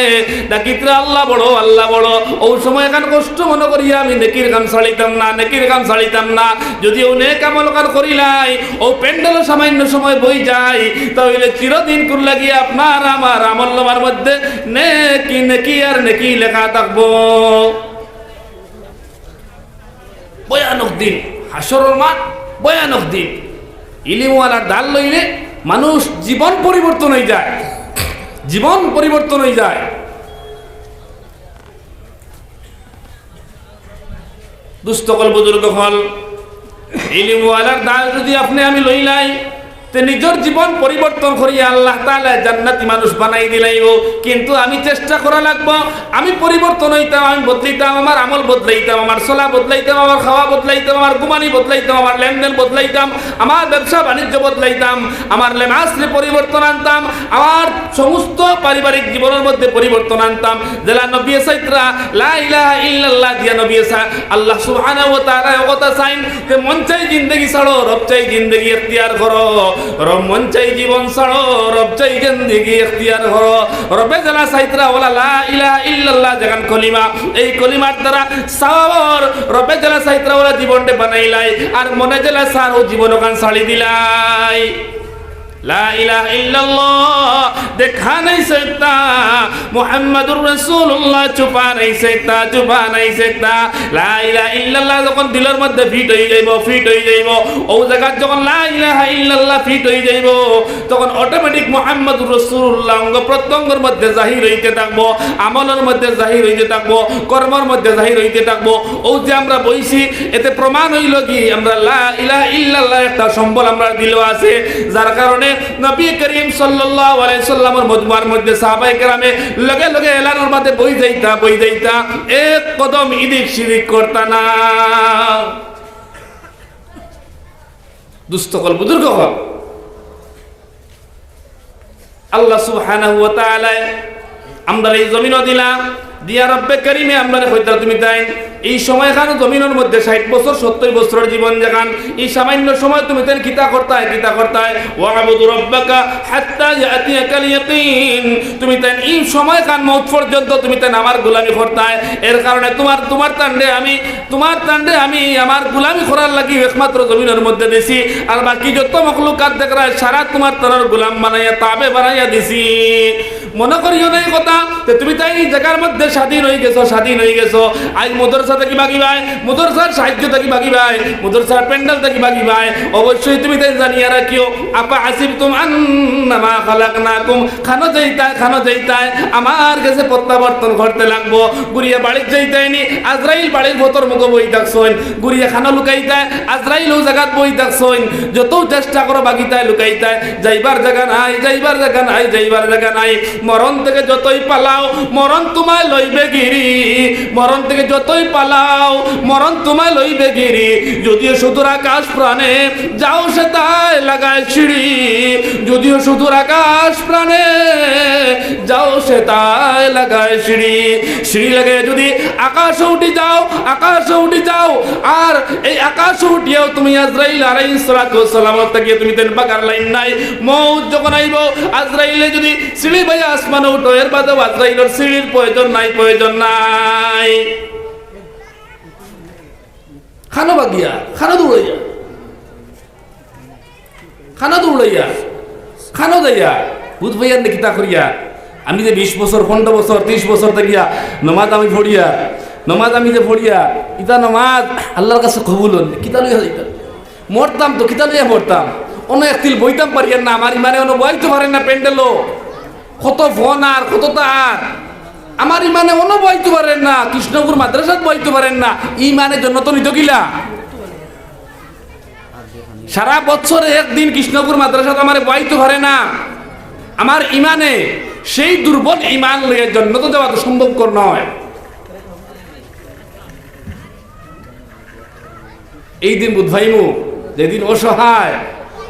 ডাকিতরা, আল্লাহ বড়, আল্লাহ বড়। অউ সময় এখান কষ্ট মনো করিয়া আমি নেকির কাম ছাড়িতাম না, নেকির কাম ছাড়িতাম না। যুদি অউ নেক আমল কাম করিলাই, অউ প্যান্ডেলো সামান্য সময় বই যাই, তা অইলে চিরদিন কুর লাগি আপনার আমার আমলনামার মধ্যে নেকি, নেকি আর নেকি লেখা থাকবো। ভয়ানক দিন, হাশরর মাঠ, ভয়ানক দিন। ইলিমওয়ালার দাল লইলে মানুষ জীবন পরিবর্তন অই যায়, জীবন পরিবর্তন অই যায়। দুস্ত অকল, বুজুর্গ অকল, ইলিমওয়ালার দাল যুদি আপনে আমি লইলাই, তে নিজর জীবন পরিবর্তন করিয়া আল্লাহ তাআলা জান্নাতি মানুষ বানাই দিলাইবো। কিন্তু আমি চেষ্টা করা লাগবো, আমি পরিবর্তন অইতাম, আমি বদলিতাম, আমার আমল বদলাইতাম, আমার চলা বদলাইতাম, আমার খাওয়া বদলাইতাম, আমার ঘুমানি বদলাইতাম, আমার লেনদেন বদলাইতাম, আমার ব্যবসা বাণিজ্য বদলাইতাম, আমার লেবাসরে পরিবর্তন আনতাম, আমার সমস্ত পারিবারিক জীবনর মধ্যে পরিবর্তন আনতাম। যেলা নবীয়ে চাইতরা, লা ইলাহা ইল্লাল্লাহ দিয়া নবীয়ে চা-, আল্লাহ সুবহানাহু ওয়া তাআলা অউ কথা চাইন যে মন চাই জিন্দেগি ছাড়ো, রব চাই জিন্দেগি এখতিয়ার করো। রব মন চাই জীবন ছাড়ো, রব চাই জিন্দেগি এখতিয়ার করো। রবে যেলা চাইতরা অলা লা ইলাহা ইল্লাল্লাহ যেখান কলিমা, এই কলিমার দ্বারা সওয়াবর রবে যেলা চাইতরা অলা জীবনরে বানাইলাই, আর মনে যেলা চার অউ জীবন অখান ছাড়ি দিলাই। লা ইলাহা ইল্লাল্লাহ, দেখা নাই সেটা, মুহাম্মাদুর রাসূলুল্লাহ, চুপা নাই সেটা, চুপা নাই সেটা। লা ইলাহা ইল্লাল্লাহ যখন দিলর মধ্যে ফিট অই যাইবো, ফিট অই যাইবো, অউ জাগাত যখন লা ইলাহা ইল্লাল্লাহ ফিট অই যাইবো, তখন অটোমেটিক মুহাম্মাদুর রাসূলুল্লাহ অঙ্গ প্রত্যঙ্গর মধ্যে জাহির অইতে থাকবো, আমলর মধ্যে জাহির অইতে থাকবো, কর্মর মধ্যে জাহির অইতে থাকবো। অউ যে আমরা বইছি, এতে প্রমাণ অইলো কি, আমরা লা ইলাহা ইল্লাল্লাহ একটা সম্বল আমরার দিলো আছে, যার কারণে নবী করিম সাল্লাল্লাহু আলাইহি সাল্লামর মজমার মধ্যে সাহাবায়ে কেরামে লগে লগে এলানর মাঝে বই যাইতা, বই যাইতা, এক কদম ইদিক সিদিক করতা না। দুস্ত অকল, বুজুর্গ অকল, আল্লাহ সুবহানাহু ওয়া তাআলায় আমরারে ই জমিনো দিলা, দিয়া রব্বে করিমে আমরারে কইতা, তুমি তাইন ই সময়খান জমিনর মধ্যে ষাইট বছর, সত্তইর বছরর জীবন যেখান, ই সামান্য সময় তুমি তাইন কিতা করতায়, কিতা করতায়? ওয়াবুদ রাব্বাকা হাত্তা ইয়াতিয়াকাল ইয়াকিন। তুমি তাইন ই সময়খান মউত পর্যন্ত তুমি তাইন আমার গোলামি করতায়। এর কারণে তুমার, তুমার তানরে আমি, তুমার তানরে আমি আমার গোলামি করার লাগি একমাত্র জমিনর মধ্যে দিছি। আর বাকি যত মখলুকাত দেখরায় সারা তুমার তানর গোলাম বানাইয়া, তাবে বানাইয়া দিছি। মনো করিও না ই কথা যে তুমি তাইন ই জাগার মধ্যে স্বাধীন অই গেছো, স্বাধীন অই গেছো। আইজ মাদ্রাসা থাকি ভাগিবায়, মাদ্রাসার সাহায্য থাকি ভাগিবায়, মাদ্রাসার প্যান্ডেল থাকি ভাগিবায়। অবশ্যই তুমি তাইন জানিয়া রাখিও, আফাহাসিবতুম আন্নামা খালাকনাকুম, খানো যাইতায়, খানো যাইতায়, আমার গেছে প্রত্যাবর্তন করতে লাগবো। ঘুরিয়া বাড়িত যাইতায় নি, আজরাইল বাড়ির পথর মুখো বই থাকছইন। ঘুরিয়া খানো লুকাইতায়, আজরাইল অউ জাগাত বই থাকছইন। যতউ চেষ্টা করো ভাগিতায়, লুকাইতায়, যাইবার জাগা নাই, যাইবার জাগা নাই, যাইবার জাগা নাই। মরণ থাকি যতই পালাও, মরণ তুমায় লইবে গিরি। মরণ থাকি যতই পালাও, মরণ তুমায় লইবে গিরি। যদিও সুদূর আকাশ প্রাণে যাও সেতায় লাগায় সিঁড়ি। যদিও সুদূর আকাশ প্রাণে যাও সেতায় লাগায় সিঁড়ি। সিঁড়ি লাগাইয়া যুদি আকাশো উঠি যাও, আকাশো উঠি যাও, আর এই আকাশো উঠিয়াও তুমি আজরাইল আলাইহিস সালাতু ওয়াস সালামর থাকি তুমি তাইন ভাগার লাইন নাই। মউত যখন আইবো, আজরাইলে যুদি সিঁড়ি বাইয়া আসমানো উঠো, এর বাদেও আজরাইলর সিঁড়ির প্রয়োজন নাই, প্রয়োজন নাই। খানো ভাগিয়া, খানো দৌড়াইয়া, খানো দৌড়াইয়া, খানো যাইয়া, বুঝ পাইয়ার নি কিতা করিয়া? আমি যে বিশ বছর, পনরো বছর, তিরিশ বছর থাকিয়া নমাজ আমি পড়িয়া, নমাজ আমি যে পড়িয়া, ইতা নমাজ আল্লার কাছে কবুল অইল, কিতা লইয়া যাইতাম? মরতাম তো, কিতা লইয়া মরতাম? অনো একতিল বইতাম পারিয়ার না, আমার ইমানে অনো বওয়াইতো পারের না প্যান্ডেলো। কত ফোন আর কত তার। আমার ইমানে অনো বওয়াইতো পারের না, কৃষ্ণপুর মাদ্রাসাত বওয়াইতো পারের না। ইমানে জন্নতো নিতো কিলা? সারা বছরে একদিন কৃষ্ণপুর মাদ্রাসাত আমারে বওয়াইতো পারে না। আমার ইমানে সেই দুর্বল ইমান লইয়া জন্নতো যাওয়া তো সম্ভবকর নয়। এই দিন বুঝ পাইমু, যেদিন অসহায়,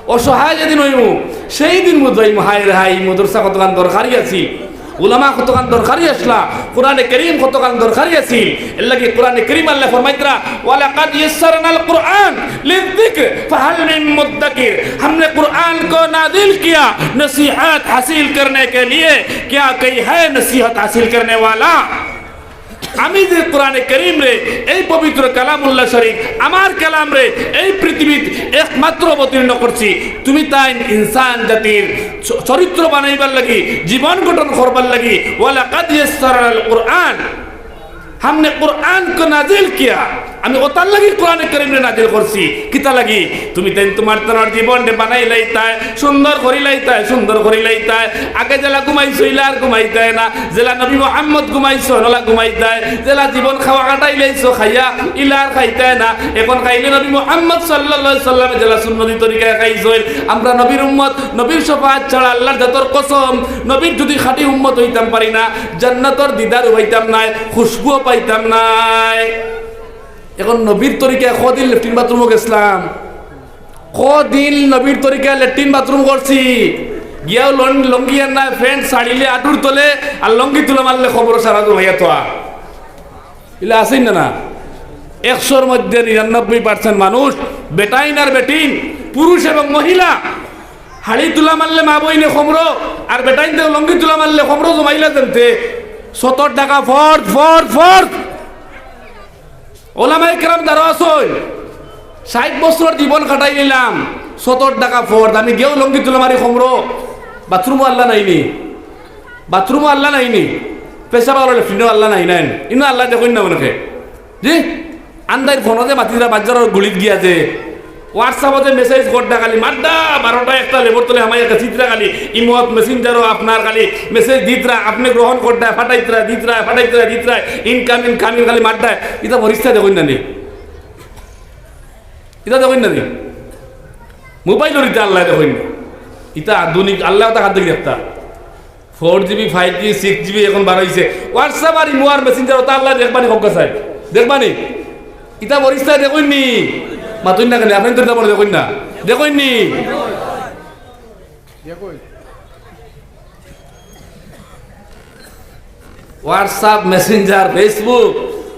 অসহায় যেদিন অইমু, সেই দিন বুঝ পাইমু, হায় রে হায়, ই মাদ্রাসা কতখান দরকারি আছিল, উলামা কতখান দরকারি আছলা, কোরআনে করিম কতখান দরকারি আছিল। এর লাগি কোরআনে করিম আল্লায় ফরমাইতরা, "ওয়ালাকাদ ইয়াসসারনাল কুরআন লিযযিকর ফাহাল মিন মুদ্দাকির।" हमने कुरान को नाजिल किया नसीहत हासिल करने के लिए, क्या कोई है नसीहत हासिल करने वाला? আমি যে কোরআনে করিমরে, এই পবিত্র কালামুল্লাহ শরীফ, আমার কালামরে এই পৃথিবীত একমাত্র অবতীর্ণ করছি, তুমি তাইন ইনসান জাতির চ-, চরিত্র বানাইবার লাগি, জীবন গঠন করবার লাগি, ওয়ালাকাদ ইয়াসসারনাল কুরআন, हमने कुरान को नाजिल किया। আমি অতার লাগি কোরআনে কারীমরে নাজিল করছি। কিতা লাগি? তুমি তাইন তুমার তানর জীবনরে বানাইলাইতায়, সুন্দর করিলাইতায়, সুন্দর করিলাইতায়। আগে যেলা ঘুমাইছো, ইলা আর ঘুমাইতায় না। যেলা নবী মুহাম্মদ ঘুমাইছো, অলা ঘুমাইতায়। যেলা জীবন খাওয়া কাটাইলাইছো খাইয়া, ইলা আর খাইতায় না। এখন খাইলে নবী মুহাম্মদ সাল্লাল্লাহু আলাইহি সাল্লামে যেলা সুন্নতি তরিকায় খাইছইন। আমরা নবীর উম্মত, নবীর শফাআত ছাড়া আল্লাহর জাতর কসম, নবীর যদি খাঁটি উম্মত অইতাম পারি না, জান্নাতর দিদারও পাইতাম নায়, খুশবুও পাইতাম নায়। এখন নবীর তরিকায় কদিন লেট্রিন বাথরুমো গেছলাম, কদিন নবীর তরিকায় লেট্রিন বাথরুম করছি, গিয়াও লং-, লুঙ্গি আর না, প্যান্ট ছাড়িলে আটুর তলে, আর লুঙ্গি তুলা মারলে কবরো সারা জমাইয়া থোয়া। ইলা আছইন না, না? একশোর মধ্যে নিরানব্বই percent মানুষ, বেটাইন আর বেটিন, পুরুষ এবং মহিলা, হাড়ি তুলা মারলে মা বইনে কবরো, আর বেটাইন দেও লুঙ্গি তুলা মারলে কবরো জমাইলা যেমতে। সত্তর টাকা ফর্দ, ফর্দ, ফর্দ। ওলামায়ে কেরাম দাঁড়া আছইন, ষাইট বছর জীবন কাটাই নিলাম, সত্তর টাকা ফর্দ, আমি গেও লুঙ্গি তুলা মারি কবরো, বাথরুমও আল্লাহ নাইনি, বাথরুমও আল্লাহ নাইনি, পেশাব আলো লেট্রিনও আল্লাহ নাই, নাই, ইনো আল্লাহ দেখইন না মনে হয়। জি, আন্দাইর ফোনো যে মাতিরা বাজারর গুলিত গিয়া যে, WhatsApp-ও যে message করডা খালি মাড্ডা, বারোটা একটা লেবর তলে হামাই একটা চিত্রা খালি, ইমোত Messenger-ও আপনার খালি message দিতরা, আপনে গ্রহণ করডা, ফাটাইতরা, দিতরা, ফাটাইতরা, দিতরা, incoming, coming খালি মাড্ডা। ইতা ফরিস্তা দেখইন না নি? ইতা দেখইন না নি? মোবাইলর ইতা আল্লাহ দেখইন না। ইতা আধুনিক আল্লাহ তা হাত দেখি দেখতা। Four GB, five GB, six GB এখন বারইছে। WhatsApp আর ইমো আর Messenger ওতা আল্লাহ দেখবানি হক গাছায়। দেখবানি? ইতা ফরিস্তায় দেখইন নি? মাতইন না কেনে? আপনে তো ইতা বলে দেখইন না। দেখইন নি? WhatsApp, Messenger, Facebook,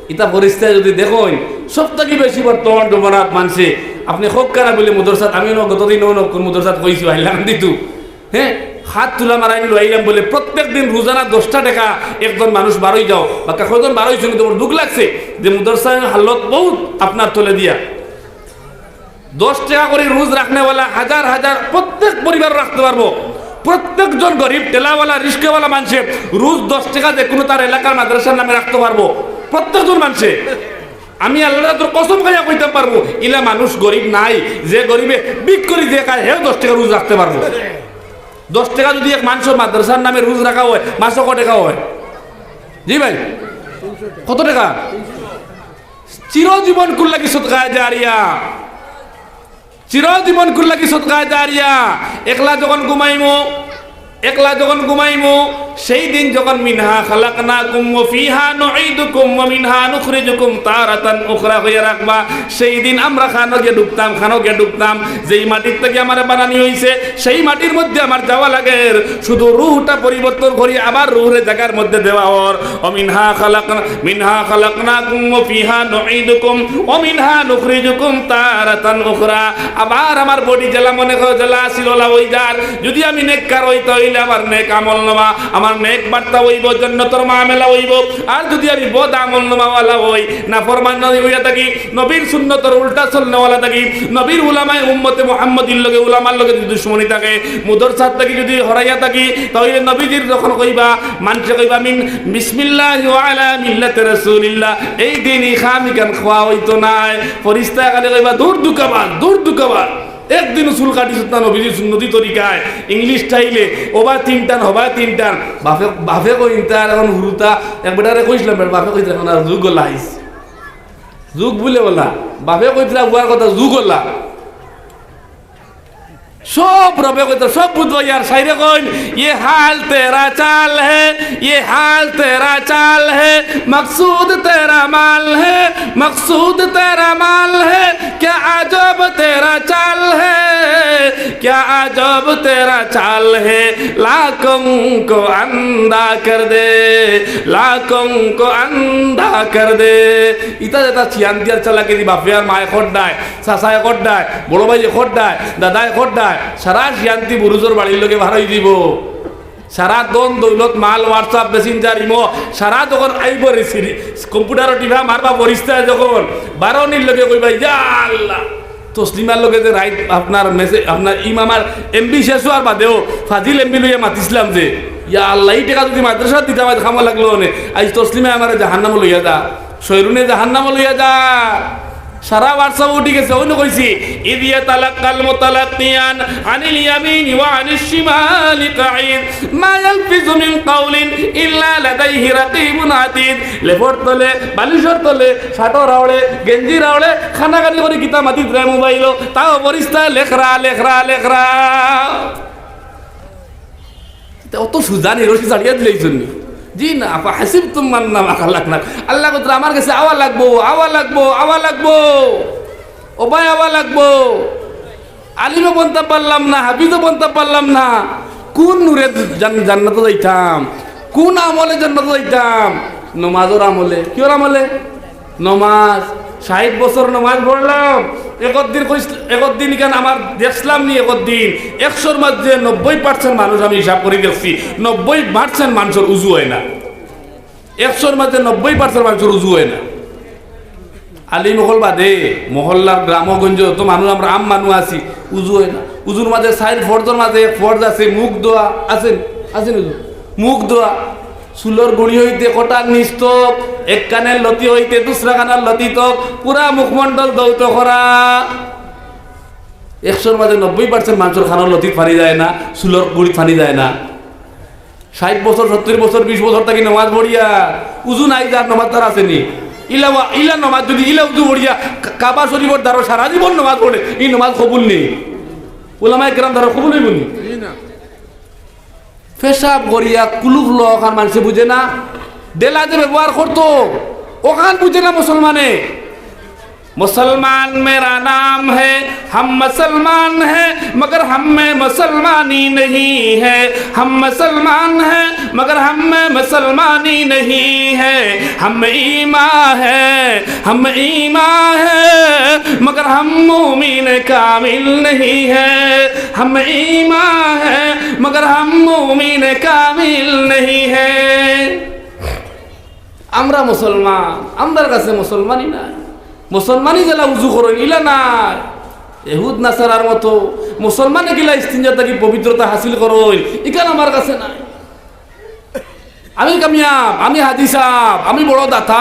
ইতা ফরিস্তায় যদি দেখইন, সব থাকি বেশি বর্তমান জমানাত মানষে, আপনে হক কারা বলে মুদরসাত, আমি অনো গতদিন অনো কোন মুদরসাত কইছি, আইলাম দিতু। হ্যাঁ, হাত তুলা মারাইন লইলাম বলে প্রত্যেক দিন রোজানা দশটা টাকা একজন মানুষ বারই যাও। বাক্কা কয়জন বারইছইন, কিন্তু আমার দুঃখ লাগছে যে মুদরসার হালত বহুত আপনার তলে দিয়া। দশ টাকা করি রোজ রাখনেওয়ালা হাজার হাজার প্রত্যেক পরিবার রাখতে পারবো। প্রত্যেকজন গরিব ঠেলাওয়ালা, রিস্কাওয়ালা মানষে রোজ দশ টাকা যে কোনো তার এলাকার মাদ্রাসার নামে রাখতে পারবো। প্রত্যেকজন মানষে। আমি আল্লাহর তোর কসম খাইয়া কইতাম পারবো, ইলা মানুষ গরিব নাই, যে গরিবে ভিক করি যে খায়, হেও দশ টাকা রোজ রাখতে পারবো। দশ টাকা যদি এক মানষর মাদ্রাসার নামে রোজ রাখা হয়, মাসো ক টাকা হয়? জি ভাই, কত টাকা? চিরজীবন কুল্লাকি সদকায়ে জারিয়া, চিরজীবন কুল্লাকি সদকায়ে জারিয়া। একলা যখন ঘুমাইমু, একলা যখন ঘুমাইমু, সেই দিন যখন "মিনহা খালাকনাকুম ওয়া ফিহা নুঈদুকুম ওয়া মিনহা নুখরিজুকুম তারাতান উখরা" হইয়া রাখবা, সেই দিন আমরা খানো গিয়া ডুবতাম, খানো গিয়া ডুবতাম। যেই মাটির থাকি আমারে বানানি হইছে, সেই মাটির মধ্যে আমার যাওয়া লাগের। শুধু রুহটা পরিবর্তন করি, আবার রুহরে জাগার মধ্যে দেওয়া অর। "ওয়া মিনহা খালাকনা, মিনহা খালাকনাকুম ওয়া ফিহা নুঈদুকুম ওয়া মিনহা নুখরিজুকুম তারাতান উখরা।" আবার আমার body যেলা মনে করো যেলা আছিল অলা অই যার। যদি আমি নেককার অই, তাইলে আমার নেক আমলনামা, আমার নেক বার্তা অইবো, জন্নতর মামলা অইবো। আর যদি আমি বদ আমলনামাওয়ালা অই, নাফরমান অইয়া থাকি, নবীর সুন্নতর উল্টা চলনেওয়ালা থাকি, নবীর উলামায়ে উম্মতে মুহাম্মদীর লগে, উলামার লগে যদি দুশমনি থাকে, মুদরসাত থাকি যদি হরাইয়া থাকি, তাইলে নবীজির যখন কইবা, মানষে কইবা, "মিন বিসমিল্লাহি ওয়া আলা মিল্লাতি রাসূলিল্লাহ", এই দিন ই খাম ইখান খোয়া অইতো নায়। ফরিস্তায় খালি কইবা, "দূর দুকাবার, দূর দুকাবার।" একদিনও চুল কাটিছত না নবীজির সুন্নতি তরিকায়, English style-এ, ওবা তিন টান, হবা তিন টান। বাফে, বাফে কইন তার এখন হুরুতা, এক বেটারে কইছলাম, বাফে কইতে এখন আর যুগ অলা আইছে। যুগ বুলে অলা। বাফে কইতরা বুয়ার কথা যুগ অলা। সব রবে কইতরা, সব বুঝবো ইয়ার, শাইরে কইন, "ইয়ে হাল তেরা চাল হে, ইয়ে হাল তেরা চাল হে, মকসুদ তেরা মাল হে, মকসুদ তেরা মাল হে, ক্যা আজব তেরা চাল হে, ক্যা আজব তেরা চাল হে, লাখোঁ কো আন্ধা কর দে, লাখোঁ কো আন্ধা কর দে।" ইতা যেতা চিয়ান দিয়ার চালাকি দি বাফে আর মায়ে খোদ্দায়, চাচায় খোদ্দায়, বড় ভাইয়ে খোদ্দায়, দাদায় খোদ্দায়, সারা শিয়ান্তি বুরুজর বাড়ির লগে বার অই দিবো। সারা ধন দৌলত, মাল, WhatsApp, Messenger, ইমো, সারা যখন আইবো রে সিরি, computer-ও টিপা মারবা ফরিস্তায় যখন, বারনির লগে কইবা, "ইয়া আল্লাহ।" তসলিমার লগে যে রাইত আপনার message, আপনার ইমামার M B শেষ অওয়ার বাদেও ফাজিল M B লইয়া মাতিছলাম যে, "ইয়া আল্লাহ, ই টেকা যদি মাদ্রাসাত দিতাম, আইজ কামো লাগলো অনে, আইজ তসলিমায় আমারে জাহান্নামো লইয়া যা।" শয়রুনে জাহান্নামো লইয়া যার। সারা WhatsApp উঠি গেছে, অইন্য কইছি, "ইদ ইয়াতালাক্কাল মুতালাক্কিয়ান আনিল ইয়ামিনি ওয়া আনিশ শিমালি কাঈদ, মা ইয়ালফিজু মিন কাউলিন ইল্লা লাদাইহি রাকিবুন আতিদ।" লেফর তলে, বালিশর তলে, শার্টর আওড়ে, গেঞ্জির আওড়ে, কানাকানি করি কিতা মাতিতরা মোবাইলো, তাও ফিরিস্তায় লেখরা, লেখরা, লেখরা। তে অত সুজা নি, রশি ছাড়িয়া দিলাইছইন নি? জি না, আফাহাসিবতুম আন্নামা খালাকনাকুম। আল্লায় কইতরা, "আমার গেছে আওয়া লাগবো, আওয়া লাগবো, আওয়া লাগবো। ও ভাই, আওয়া লাগবো। আলিমও বনতা পারলাম না, হাফিজও বনতা পারলাম না। কুন নূরে জান-, জান্নাতো যাইতাম? কুন আমলে জান্নাতো যাইতাম?" নমাজর আমলে। কিওর আমলে? নমাজ, ষাইট বছর নমাজ পড়লাম, একদিন কইস-, একদিন ইখান আমার দেখছলাম নি একদিন, একশোর মাঝে নব্বই percent মানুষ আমি হিসাব করি দেখছি, নব্বই percent মানুষর উজু অয় না। একশোর মাঝে নব্বই percent মানুষর উজু অয় না। আলিম অকল বাদে, মহল্লার গ্রামগঞ্জ যত মানুষ আমরা আম মানুষ আছি, উজু অয় না। উজুর মাঝে চাইর ফরজর মাঝে এক ফরজ আছে, মুখ ধোয়া, আছে নি? আছে নি? মুখ ধোয়া। চুলর গুড়ি হইতে কটার নিচ তক, এক কানের লতি হইতে দুসরা কানের লতি তক, পুরা মুখমণ্ডল ধৌত করা। একশোর মাঝে নব্বই percent মানুষর কানর লতিত পানি যায় না, চুলর গুড়িত পানি যায় না। ষাইট বছর, সত্তইর বছর, বিশ বছর থাকি নমাজ পড়িয়া উজু নাই যার, নমাজ তার আছে নি? ইলা ওয়া-, ইলা নমাজ যদি ইলা উজু পড়িয়া কা-, কাবা শরীফর দ্বারো সারা জীবন নমাজ পড়ে, ই নমাজ কবুল নি? উলামায়ে কেরাম দ্বারো কবুল অইবো নি? পেশাব করিয়া কুলুপ লওয়া অখান মানষে বুঝে না, ডেলা যে ব্যবহার করতো, অখান বুঝে না মুসলমানে। मुसलमान मेरा नाम है, हम मुसलमान हैं, मगर हम में मुसलमानी नहीं है। हम मुसलमान हैं, मगर हम में मुसलमानी नहीं है। हम ईमा है, हम ईमा है, मगर हम मोमिन कामिल नहीं है। हम ईमा है, मगर हम मोमिन कामिल नहीं है। আমরা মুসলমান, আমরার কাছে মুসলমানি নাই। মুসলমানি যেলা উজু করইন, ইলা নাই। এহুদ নাসারার মতো মুসলমানে কিলা ইস্তিঞ্জা থাকি পবিত্রতা হাসিল করইন, ইখান আমার কাছে নাই। আমি কামিয়াব, আমি হাজি সাব, আমি বড় দাতা,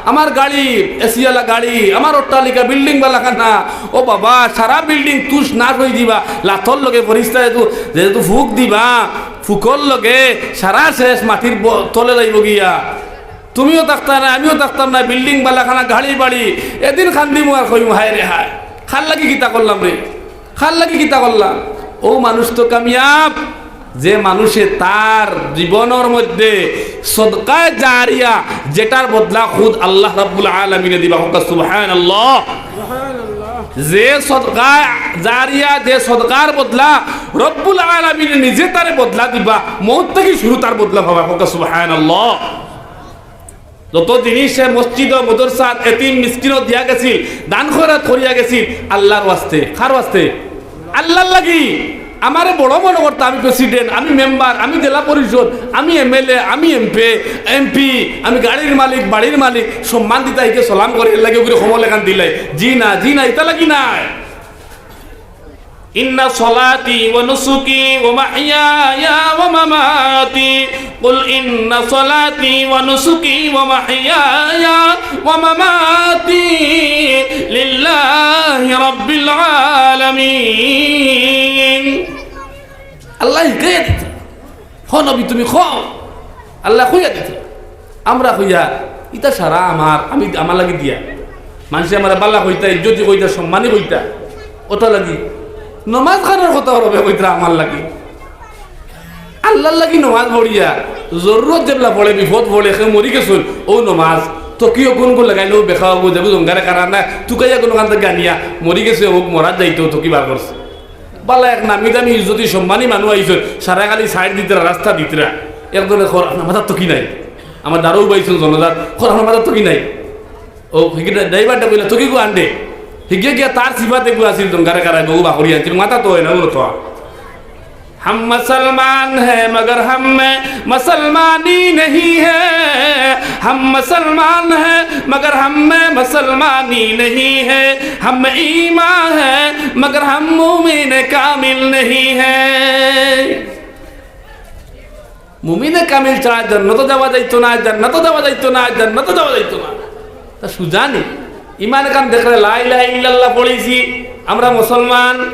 আমার গাড়ি, এসিআলা গাড়ি, আমার অট্টালিকা, বিল্ডিং বালাখানা। ও বাবা, সারা বিল্ডিং তুষ নাশ অই দিবা, লাথর লগে ফিরিস্তায় যেহেতু, যেহেতু ফুক দিবা, ফুকর লগে সারা শেষ মাটির ব-, তলে যাইবো গিয়া। তুমিও থাকতা না, আমিও থাকতাম না, বিল্ডিং বালাখানা, গাড়ি বাড়ি। এদিন কান্দিমু আর কইমু, "হায় রে হায়, কার লাগি কিতা করলাম রে, কার লাগি কিতা করলাম?" ও মানুষ তো কামিয়াব, যে মানুষে তার জীবনর মধ্যে সদকায়ে জারিয়া, যেটার বদলা খুদ আল্লাহ রাব্বুল আলামিনে দিবা। কউক্কা সুবহানাল্লাহ। যে সদকায়ে জারিয়া, যে সদকার বদলা রব্বুল আলামিনে নিজে তারে বদলা দিবা, মউত থাকি শুরু তার বদলা পাবা। কউক্কা সুবহানাল্লাহ। যত জিনিস সে মসজিদ ও মাদ্রাসাত এতিম মিসকিনো দিয়া গেছিল, দান খয়রাত করিয়া গেছিল, আল্লাহর ওয়াস্তে। কার ওয়াস্তে? আল্লাহর লাগি। আমারে বড় মনো করতা, আমি প্রেসিডেন্ট, আমি মেম্বার, আমি জেলা পরিষদ, আমি এমএলএ, আমি এমপি, এমপি, আমি গাড়ির মালিক, বাড়ির মালিক, সম্মান দিতা হিকে সালাম করে, এর লাগি ওগুলো কমল এখান দিলাই। জি না, জি না, ইতা লাগি নায়। إن صلاتي ونسكي ومحياي ومماتي، قل إن صلاتي ونسكي ومحياي ومماتي لله رب العالمين। আল্লায় হিকাইয়া দিতা। হ নবী, তুমি কও। আল্লায় কইয়া দিতা। আমরা কইয়ার, ইতা সারা আমার, আমি, আমার লাগি দিয়া। মানষে আমারে বালা কইতা, ইজ্জতি কইতা, সম্মানী কইতা। অতা লাগি। নমাজ খানর কথা অইলে কইতরা আমার লাগি। আল্লাহর লাগি নমাজ পড়িয়া, জরুরত যেবলা পড়ে, বিপদ পড়ে, কেউ মরি গেছইন, অউ নমাজ। তকিও কুনগু লাগাইলে অউ বেকা অইবো, যেগু জঙ্গারে কারা না, তুকাইয়া কুনুখান থাকি আনিয়া, মরি গেছে অউক, মরাত যাইতো, তকি বার করছে। বালা এক নামি দামি ইজ্জতি সম্মানী মানুষ আইছইন, সারা খালি সাইড দিতরা, রাস্তা দিতরা। একজনে কর, "আপনার মাথাত তকি নাই।" আমার দারো উবাইছইন জনাজাত, কর, "আপনার মাথাত তকি নাই।" অউ, হিগি ড্রাইভারটা কইলা, "তকি গু আনডে।" হিগিয়ে গিয়া তার সিফাত এগু আছিল, জঙ্গারে কারা, গু বাকরি আনছিল, মাথাত অয় না, অউ তো। हम मुसलमान हैं मगर हम में मुसलमानी नहीं है। हम मुसलमान हैं मगर हम में मुसलमानी नहीं है। हम ईमा हैं मगर हम मोमिन कामिल नहीं है। মুমিনে কামিল ছাড়া জান্নাতো যাওয়া যাইতো না, জান্নাতো যাওয়া যাইতো না, জান্নাতো যাওয়া যাইতো না। তা সুজানি ইমান কান দেখরে লা ইলাহা ইল্লাল্লাহ পড়িছি, আমরা মুসলমান।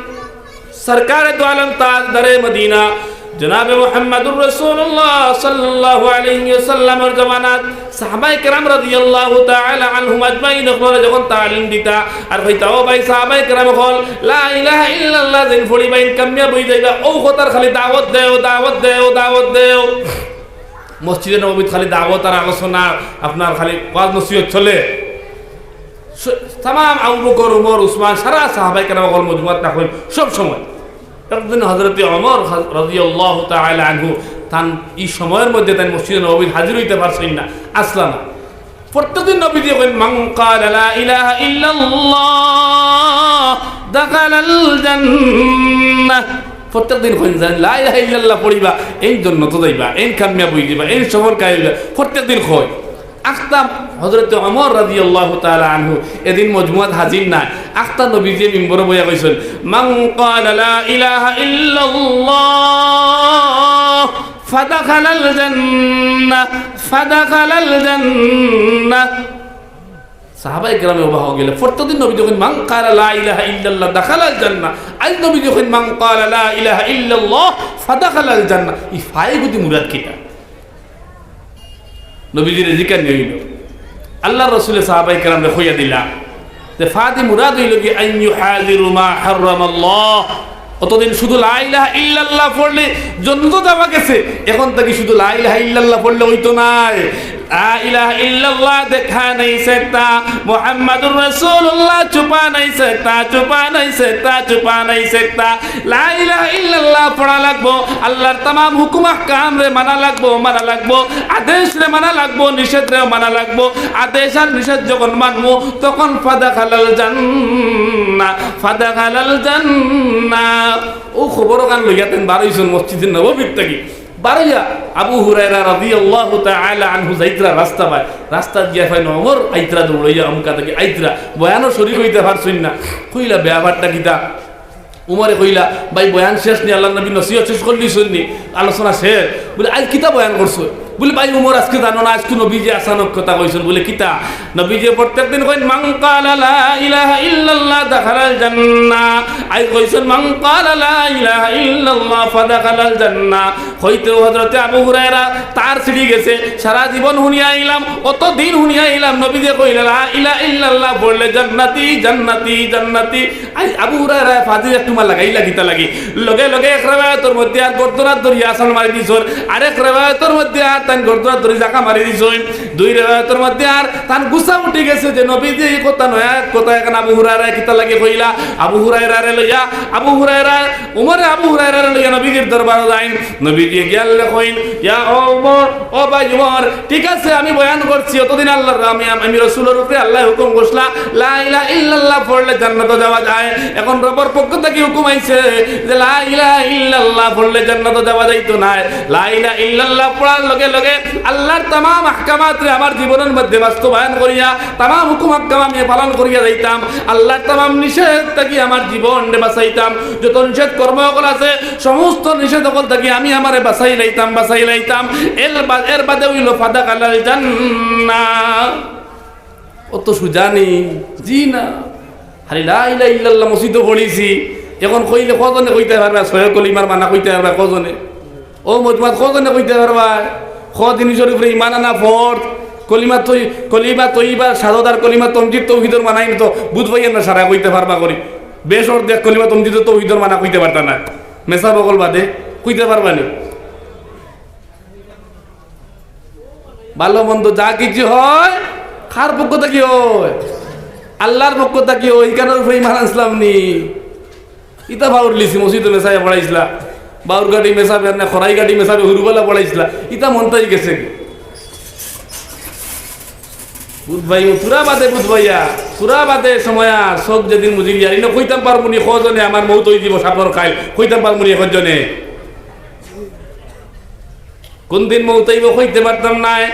সরকারে দু আলম তাজদারে মদিনা জনাবে মুহাম্মাদুর রাসূলুল্লাহ সাল্লাল্লাহু আলাইহি ওয়াসাল্লামর জমানাত সাহাবায়ে কেরাম রাদিয়াল্লাহু তাআলা আনহুম আজমাইন অকলরে যখন তালিম দিতা আর কইতা, "ও ভাই সাহাবায়ে কেরাম অকল, লা ইলাহা ইল্লাল্লাহ যেইন পড়িবা, এইন কামিয়াব অই যাইবা।" অউ কথার খালি দাওয়াত দেও, দাওয়াত দেও, দাওয়াত দেও। মসজিদে নববীত খালি দাওয়াত আর আলোচনা, আপনার খালি ওয়াজ নসিহত চলে। স-, তামাম আবু বকর, উমর, উসমান, সারা সাহাবায়ে কেরাম অকল মজমাত থাকইন সব সময়। একদিন হযরতে ওমর রাদিয়াল্লাহু তাআলা আনহু তান ই সময়র মধ্যে তাইন মসজিদে নববীত হাজির অইতা পারছইন না, আছলা না। প্রত্যেকদিন নবীজিয়ে কইন, "মান ক্বালা লা ইলাহা ইল্লাল্লাহ দাখালাল জান্নাহ।" প্রত্যেকদিন কইন, "যেইন লা ইলাহা ইল্লাল্লাহ পড়িবা, এইন জন্নতো যাইবা, এইন কামিয়াব অই যাইবা, এইন সফর কায়েম অইবা।" প্রত্যেকদিন কইন। আখতা হযরতে ওমর রাদিয়াল্লাহু তাআলা আনহু এদিন মজমাত হাজির নায়। আখতা নবীজিয়ে মিম্বরো বইয়া কইছইন, "মান ক্বালা লা ইলাহা ইল্লাল্লাহ ফাদাখালাল জান্নাহ, ফাদাখালাল জান্নাহ।" সাহাবায়ে কেরামে অবাক অইগেলা। প্রত্যেকদিন নবীজিয়ে কইন, "মান ক্বালা লা ইলাহা ইল্লাল্লাহ দাখালাল জান্নাহ।" আইজ নবীজিয়ে কইন, "মান ক্বালা লা ইলাহা ইল্লাল্লাহ ফাদাখালাল জান্নাহ।" ই ফায়ে গুদি মুরাদ কিতা? নবীজিরে জিকানি অইলো। আল্লাহর রসুলে সাহাবায়ে কেরামরে কইয়া দিলা যে ফাদি মুরাদ অইলো গি, "আন ইউহাযিরু মা হারামাল্লাহ।" অতদিন শুধু লা ইলাহা ইল্লাল্লাহ পড়লে জন্নতো যাওয়া গেছে, এখন থাকি শুধু লা ইলাহা ইল্লাল্লাহ পড়লে অইতো নায়। লা ইলাহা ইল্লাল্লাহ দেখা নেই সেটা, মুহাম্মাদুর রাসূলুল্লাহ ছুপা নেই সেটা, ছুপা নেই সেটা, ছুপা নেই সেটা। লা ইলাহা ইল্লাল্লাহ পড়া লাগবো, আল্লাহর তামাম হুকুম আহকামরে মানা লাগবো, মানা লাগবো, আদেশরে মানা লাগবো, নিষেধরেও মানা লাগবো। আদেশ আর নিষেধ যখন মানমু, তখন ফাদাখালাল জান্নাহ, ফাদাখালাল জান্নাহ। অউ খবর অখান লইয়া তাইন বার অইছইন মসজিদে নববীর থাকি। বার অইয়া আবু হুরায়রা রাদিয়াল্লাহু তাআলা আনহু যাইতরা রাস্তা বায়, রাস্তাত গিয়া পাইন ওমর আইতরা দৌড়াইয়া অমুকা থাকি আইতরা, বয়ানো শরিক অইতা পারছইন না। কইলা, "ব্যাপারটা কিতা?" উমরে কইলা, "ভাই, বয়ান শেষ নি, আল্লাহর নবী নসিহত শেষ করিলিছইন নি, আলোচনা শেষ।" বুলে, "আইজ কিতা বয়ান করছো?" বুলে, "ভাই উমর, আইজকে জানো না, আইজকে নবীজিয়ে আচানক কথা কইছইন।" বুলে, "কিতা?" নবীজিয়ে প্রত্যেকদিন কইন, "মান ক্বালা লা ইলাহা ইল্লাল্লাহ দাখালাল জান্নাহ।" আইজ কইছইন, "মান ক্বালা লা ইলাহা ইল্লাল্লাহ ফাদাখালাল জান্নাহ।" কইতে হযরতে আবু হুরায়রা তার ছিড়ি গেছে, সারা জীবন হুনিয়া আইলাম, অত দিন হুনিয়া আইলাম, নবীজিয়ে কইলা, "লা ইলাহা ইল্লাল্লাহ পড়লে জান্নাতি, জান্নাতি, জান্নাতি।" আইজ আবু হুরায়রা ফাদির এক টুমা লাগাইলা কিতা লাগি? লগে লগে এক রেওয়ায়তর মধ্যে আর গর্দনাত ধরি আছাড় মারি দিছইন, আরেক রেওয়ায়তর মধ্যে আর তান গর্দনাত ধরি জাকা মারি দিছইন, দুই রেওয়ায়তর মধ্যে আর তান গুছা উঠি গেছে যে নবীজিয়ে ই কথা নয়া এক কথা এখান আবু হুরায়রায় কিতা লাগি কইলা। আবু হুরায়রারে লইয়া, আবু হুরায়রা, উমরে আবু হুরায়রারে লইয়া নবীজির দরবারো যাইন। নবীজিয়ে গিয়া কইন, "ইয়া উমর, ও ভাই উমর, ঠিক আছে, আমি বয়ান করছি, অতদিন আল্লাহর, আমি, আমি রসুলর উপরে আল্লায় হুকুম করছলা, লা ইলাহা ইল্লাল্লাহ পড়লে জান্নাতো যাওয়া যায়। এখন রবর পক্ষ থাকি হুকুম আইছে যে লা ইলাহা ইল্লাল্লাহ পড়লে জান্নাতো যাওয়া যাইতো নায়। লা ইলাহা ইল্লাল্লাহ পড়ার লগে লগে আল্লাহর তামাম আহকামাতরে আমার জীবনর মধ্যে বাস্তবায়ন করিয়া, তামাম হুকুম আহকাম আমি পালন করিয়া যাইতাম। আল্লাহর তামাম নিষেধ থাকি আমার জীবনরে বাঁচাইতাম। যত নিষেধ কর্ম অকল আছে, সমস্ত নিষেধ অকল থাকি আমি আমারে বাঁচাই লাইতাম, বাঁচাই লাইতাম। এর বা-, এর বাদে অইলো ফাদাখালাল জান্নাহ।" অত সুজা নি? জি না। খালি লা ইলাহা ইল্লাল্লাহ মসজিদো পড়িছি। এখন কইলে কজনে কইতা পারবা? ছয় কলিমার মানা কইতা পারবা কজনে? অউ মজমাত কজনে কইতা পারবা? ক দিন শরীফরে ইমান আনা ফরজ। কলিমা তৈ-, কলিমা তৈয়বা, শাহাদাত আর কলিমা তমজিদ তৌহিদর মানা ইন তো বুঝবাই না সারা কইতা পারবা করি। বেশ অর্ধেক কলিমা তমজিদ তৌহিদর মানা কইতা পারতা না। মেসাব অকল বাদে কইতা পারবা নি? ভালো মন্দ যা কিছু হয়, কার পক্ষ থাকি হয়? আল্লাহর পক্ষ থাকি হয়। ইখানর উপরে ইমান আনছলাম নি? ইতা বাউর লিছি, মসজিদো মেসাবে পড়াইছলা। বাউর গাটি মেসাবে, আর না খরাই গাটি মেসাবে, হুরুবালা পড়াইছলা। ইতা মনটাই গেছে কি? বুধ ভাই, তুরা বাদে বুধ ভাইয়া, তুরা বাদে সময়া, চোখ যেদিন মুজিলি, আর ইনো কইতাম পারমু নি, কজনে আমার মউত অই যিবো সাপর খাইল, কইতাম পারমু নি, কজনে? কোন দিন মউত আইবো কইতে পারতাম নায়।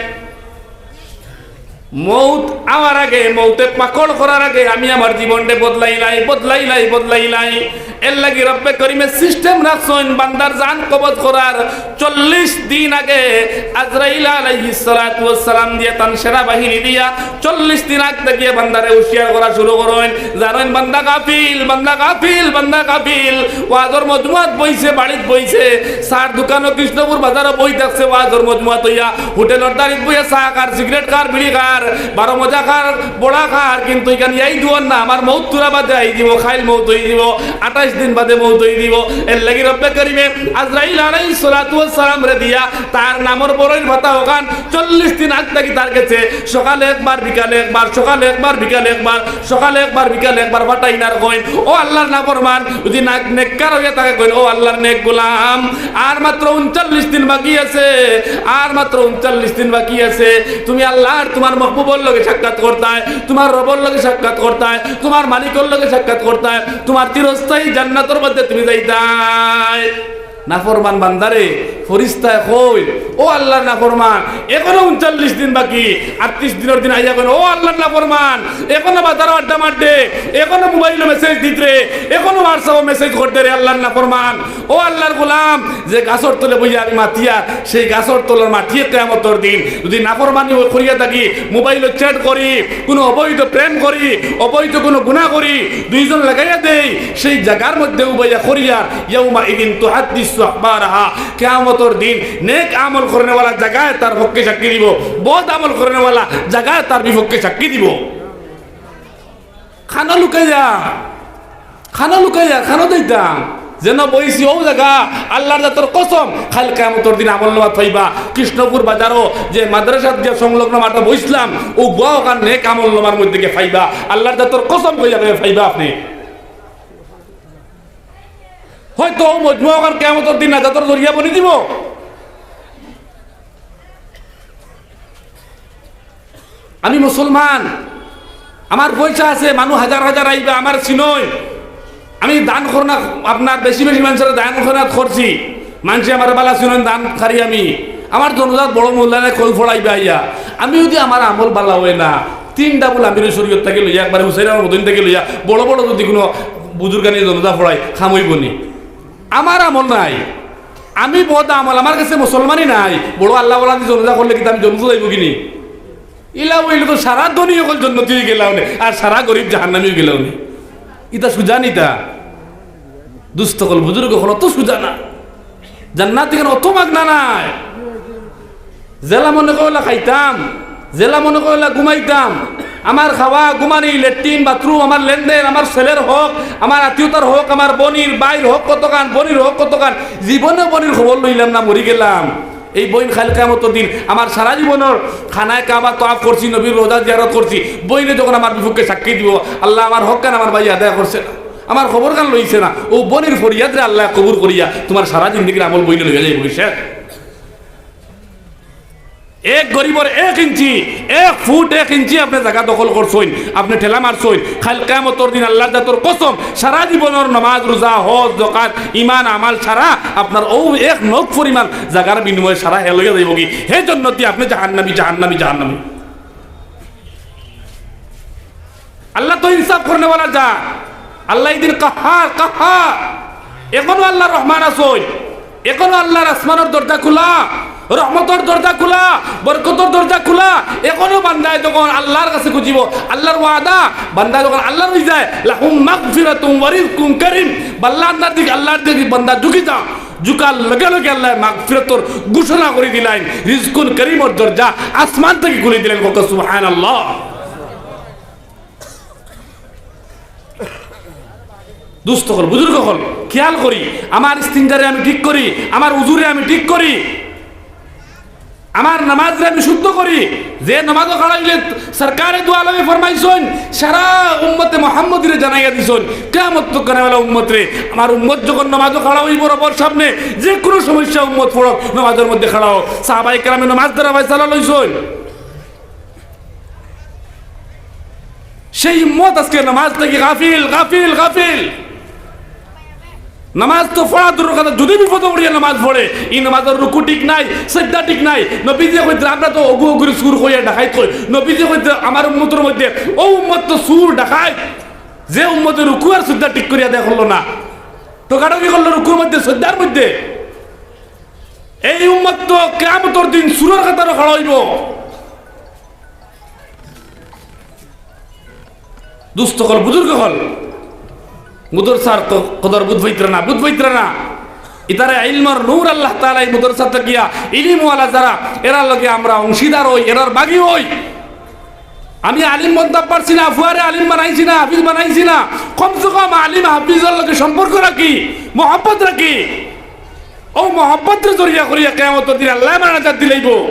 মউত আওয়ার আগে, মউতে পাকড় করার আগে আমি আমার জীবনটা বদলাইলাই, বদলাইলাই, বদলাইলাই। এর লাগি রব্বে করিমে system রাখছইন, বান্দার জান কবজ করার চল্লিশ দিন আগে আজরাইল আলাইহিস সালাতু ওয়াস সালাম দিয়া, তান সেনাবাহিনী দিয়া চল্লিশ দিন আগ থাকিয়া বান্দারে হুঁশিয়ার করা শুরু করইন। জানইন, বান্দা গাফিল, বান্দা গাফিল, বান্দা গাফিল। ওয়াজর মজমুয়াত বইছে, বাড়িত বইছে, চার দোকানো কৃষ্ণপুর বাজারো বই থাকছে, ওয়াজর মজমুয়াত অইয়া হোটেলর দারিত বইয়া চা খার, সিগারেট খার, বিড়ি খার, বারো মজা খার, বড়া খার, কিন্তু ইখান ইয়াই দুয়ার না, আমার মউত থুড়া বাদে আই দিব, খাইল মউত অই দিব, আঠাইশ দিন বাদে মউত অই দিব। এর লাগি রব্বে করিমে আজরাইল আলাইহিস সালাতু ওয়াস সালামরে দিয়া তার নামর বড়ইর পাতা অখান চল্লিশ দিন আগ থাকি তার গেছে সকালে একবার, বিকালে একবার, সকালে একবার, বিকালে একবার, সকালে একবার, বিকালে একবার পাঠাইন আর কইন, "ও আল্লাহর নাফরমান, যদি না-, নেককার অইয়া থাকে কইন, ও আল্লাহর নেক গোলাম, আর মাত্র ঊনচল্লিশ দিন বাকি আছে, আর মাত্র ঊনচল্লিশ দিন বাকি আছে। তুমি আল্লাহর, তোমার মাহবুবর লগে সাক্ষাৎ করতায়, তোমার রবর লগে সাক্ষাৎ করতায়, তোমার মালিকর লগে সাক্ষাৎ করতায়, তোমার চিরস্থায়ী জান্নাতর মধ্যে তুমি যাইতায়।" নাফরমান বান্দারে ফিরিস্তায় কইন, "ও আল্লাহর নাফরমান, এখনো ঊনচল্লিশ দিন বাকি।" আটত্রিশ দিনর দিন আইয়া কইন, "ও আল্লাহর নাফরমান, এখনো বাজারো আড্ডা মাররে, এখনো মোবাইলো message দিতরে, এখনো WhatsApp-ও message কররে রে আল্লাহর নাফরমান। ও আল্লাহর গোলাম, যে গাছর তলে বইয়া আমি মাতিয়ার, সেই গাছর তলর মাটিয়ে কিয়ামতর দিন যদি নাফরমানি করিয়া থাকি, মোবাইলো chat করি, কুনু অবৈধ প্রেম করি, অবৈধ কুনু গুনাহ করি, দুইজন লাগাইয়া দেই, সেই জাগার মধ্যে উবাইয়া করিয়ার ইয়াউমাইযিন তুহাদ্দিসু আখবারাহা।" কিয়ামতর দিন নেক আমল করনেওয়ালা জাগায় তার পক্ষে সাক্ষী দিব, বদ আমল করনেওয়ালা জাগায় তার বিপক্ষে সাক্ষী দিব। খানো লুকাইয়া, খানো লুকাইয়া, খানো দিতাম। যেন বইছি অউ জাগা, আল্লাহর জাতর কসম, কাইল কিয়ামতর দিন আমলনামাত পাইবা। কৃষ্ণপুর বাজারো যে মাদ্রাসাত গিয়া সংলগ্ন মাঠো বইছলাম, অউ গুয়া অখান নেক আমলনামার মধ্যে গিয়া পাইবা। আল্লাহর জাতর কসম কইয়া পাইবা আপনে। হয়তো অউ মজমা অখান কিয়ামতর দিন নাজাতর জরিয়া বনি দিব। আমি মুসলমান, আমার পয়সা আছে, মানুষ হাজার হাজার আইবা, আমার চিনইন। আমি দান করনা, আপনার বেশি বেশি মানষরে দান করনা করছি, মানষে আমার বালা চিনইন, দানকারী আমি। আমার জনাজাত বড় মৌলানায় কল পড়াইবা আইয়া। আমি যদি আমার আমল বালা অয় না, তিন ডাবল আমিরে শরীয়ত থাকি লইয়া, একবারে হুসাইন আহমদ মদনী থাকি লইয়া, বড় বড় যদি কুনু বুজুর্গানি জনাজা পড়াই, কাম অইবো নি? আমার আমল নাই, আমি বদ আমল, আমার গেছে মুসলমানি নাই, বড় আল্লাহওয়ালা দি জনাজা করলে কিতা আমি জন্নতো যাইবো কিনি? ইলা অইলে তো সারা ধনী অকল জন্নতি অইগেলা অনে, আর সারা গরিব জাহান্নামি অইগেলা অনে। ইতা সুজা নি তা? দুস্ত অকল, বুজুর্গ অকল, অত সুজা না। জান্নাত ইখান অত মাগনা নায়। যেলা মনে কয় অলা খাইতাম, যেলা মনে কয় অলা ঘুমাইতাম। আমার খাওয়া, ঘুমানি, লেট্রিন, বাথরুম, আমার লেনদেন, আমার ছেলের হক, আমার আত্মীয়তার হক, আমার বইনর, ভাইর হক কতখান, বইনর হক কতখান, জীবনে বইনর খবর লইলাম না, মরি গেলাম। এই বইন কাইল কিয়ামতর দিন আমার সারা জীবনর খানায়ে কাবা তওয়াফ করছি, নবীর রওজা জিয়ারত করছি, বইনে যখন আমার বিপক্ষে সাক্ষী দিব, "আল্লাহ, আমার হকখান আমার ভাইয়ে আদায় করছে না, আমার খবরখান লইছে না", অউ বইনর ফরিয়াদরে আল্লায় কবুল করিয়া তুমার সারা জিন্দেগির আমল বইনে লইয়া যাইবো গি শেষ। এক গরিবর এক ইঞ্চি, এক ফুট এক ইঞ্চি আপনে জাগা দখল করছইন, আপনে ঠেলা মারছইন। কাইল কিয়ামতর দিন আল্লাহর জাতর কসম, সারা জীবনর নামাজ, রোজা, হজ, যাকাত, ইমান, আমাল সারা আপনার অউ এক নখ পরিমাণ জাগার বিনিময়ে সারা হে লইয়া যাইবো গি। হে জন্নতি, আপনে জাহান্নামি, জাহান্নামি, জাহান্নামি। আল্লাহ তো ইনসাফ করনেওয়ালা জাত। আল্লাহ ইদিন কাহ্হার, কাহ্হার। এখনো আল্লাহ রহমান আছইন, এখনো আল্লাহর আসমানর দরজা খুলা, রহমতর দরজা খুলা, বরকতর দরজা খুলা। এখনো বান্দায় যখন আল্লাহর কাছে খুজিবো, আল্লাহর ওয়াদা, বান্দা যখন আল্লাহর অইযায়, লাহুম মাগফিরাতুম ওয়া রিজকুম কারীম। বান্দা আল্লাহর দিকে, আল্লাহর দিকে বান্দা ঝুঁকি যা, ঝুঁকার লগে লগে আল্লায় মাগফিরাতর ঘোষণা করি দিলাইন, রিজকুন করিমর দরজা আসমান থাকি খুলি দিলাইন। কউক্কা সুবহানাল্লাহ। দুস্ত অকল, বুজুর্গ অকল, খেয়াল করি, আমার ইস্তিঞ্জারে আমি ঠিক করি, আমার উজুরে আমি ঠিক করি, আমার নামাজরে আমি শুদ্ধ করি। যে নামাজো খাড়া অইলে সরকারে দু আলমে ফরমাইছইন, সারা উম্মতে মুহাম্মদীরে জানাইয়া দিছইন, কিয়ামত তক কানেওয়ালা উম্মতরে, আমার উম্মত যখন নামাজো খাড়া অইবো রবর সামনে, যে কুনু সমস্যা উম্মত পড়ক, নামাজর মধ্যে খাড়া অউক। সাহাবায়ে কেরামে নামাজ দ্বারা ফয়সালা লইছইন। সেই উম্মত আজকে নামাজ থাকি গাফিল, গাফিল, গাফিল। নামাজ তো পড়া দূরর কথা, যদি বিপদো পড়িয়া নামাজ পড়ে, ই নামাজর রুকু ঠিক নাই, সিজদা ঠিক নাই। নবীজিয়ে কইতরা, আমরা তো অগু অগুরে চুর কইয়া ডাকাইত কই। নবীজিয়ে কইতরা, আমার উম্মতর মধ্যে অউ উম্মত তো চুর ডাকাইত, যে উম্মতে রুকু আর সিজদা ঠিক করিয়া আদায় করলো না। ঠকাঠকি করলো রুকুর মধ্যে, সজদার মধ্যে। এই উম্মত তো কিয়ামতর দিন চুরর কাতারো খাড়া অইবো। দুস্ত অকল, বুজুর্গ অকল, মাদ্রাসার তো কদর বুঝ পাইতরা না, বুঝ পাইতরা না। ইতারে ইলমর নূর আল্লাহ তাআলা এই মাদ্রাসা থাকিয়া ইলিমওয়ালা যারা, এরার লগে আমরা অংশীদার অই, এরার ভাগি অই। আমি আলিম বনতাম পারছি না, ফুয়ারে আলিম বানাইছি না, হাফিজ বানাইছি না, কমসে কম আলিম হাফিজর লগে সম্পর্ক রাখি, মহব্বত রাখি। অউ মহব্বতরে জরিয়া করিয়া কিয়ামতর দিন আল্লায় আমার নাজাত দিলাইবো।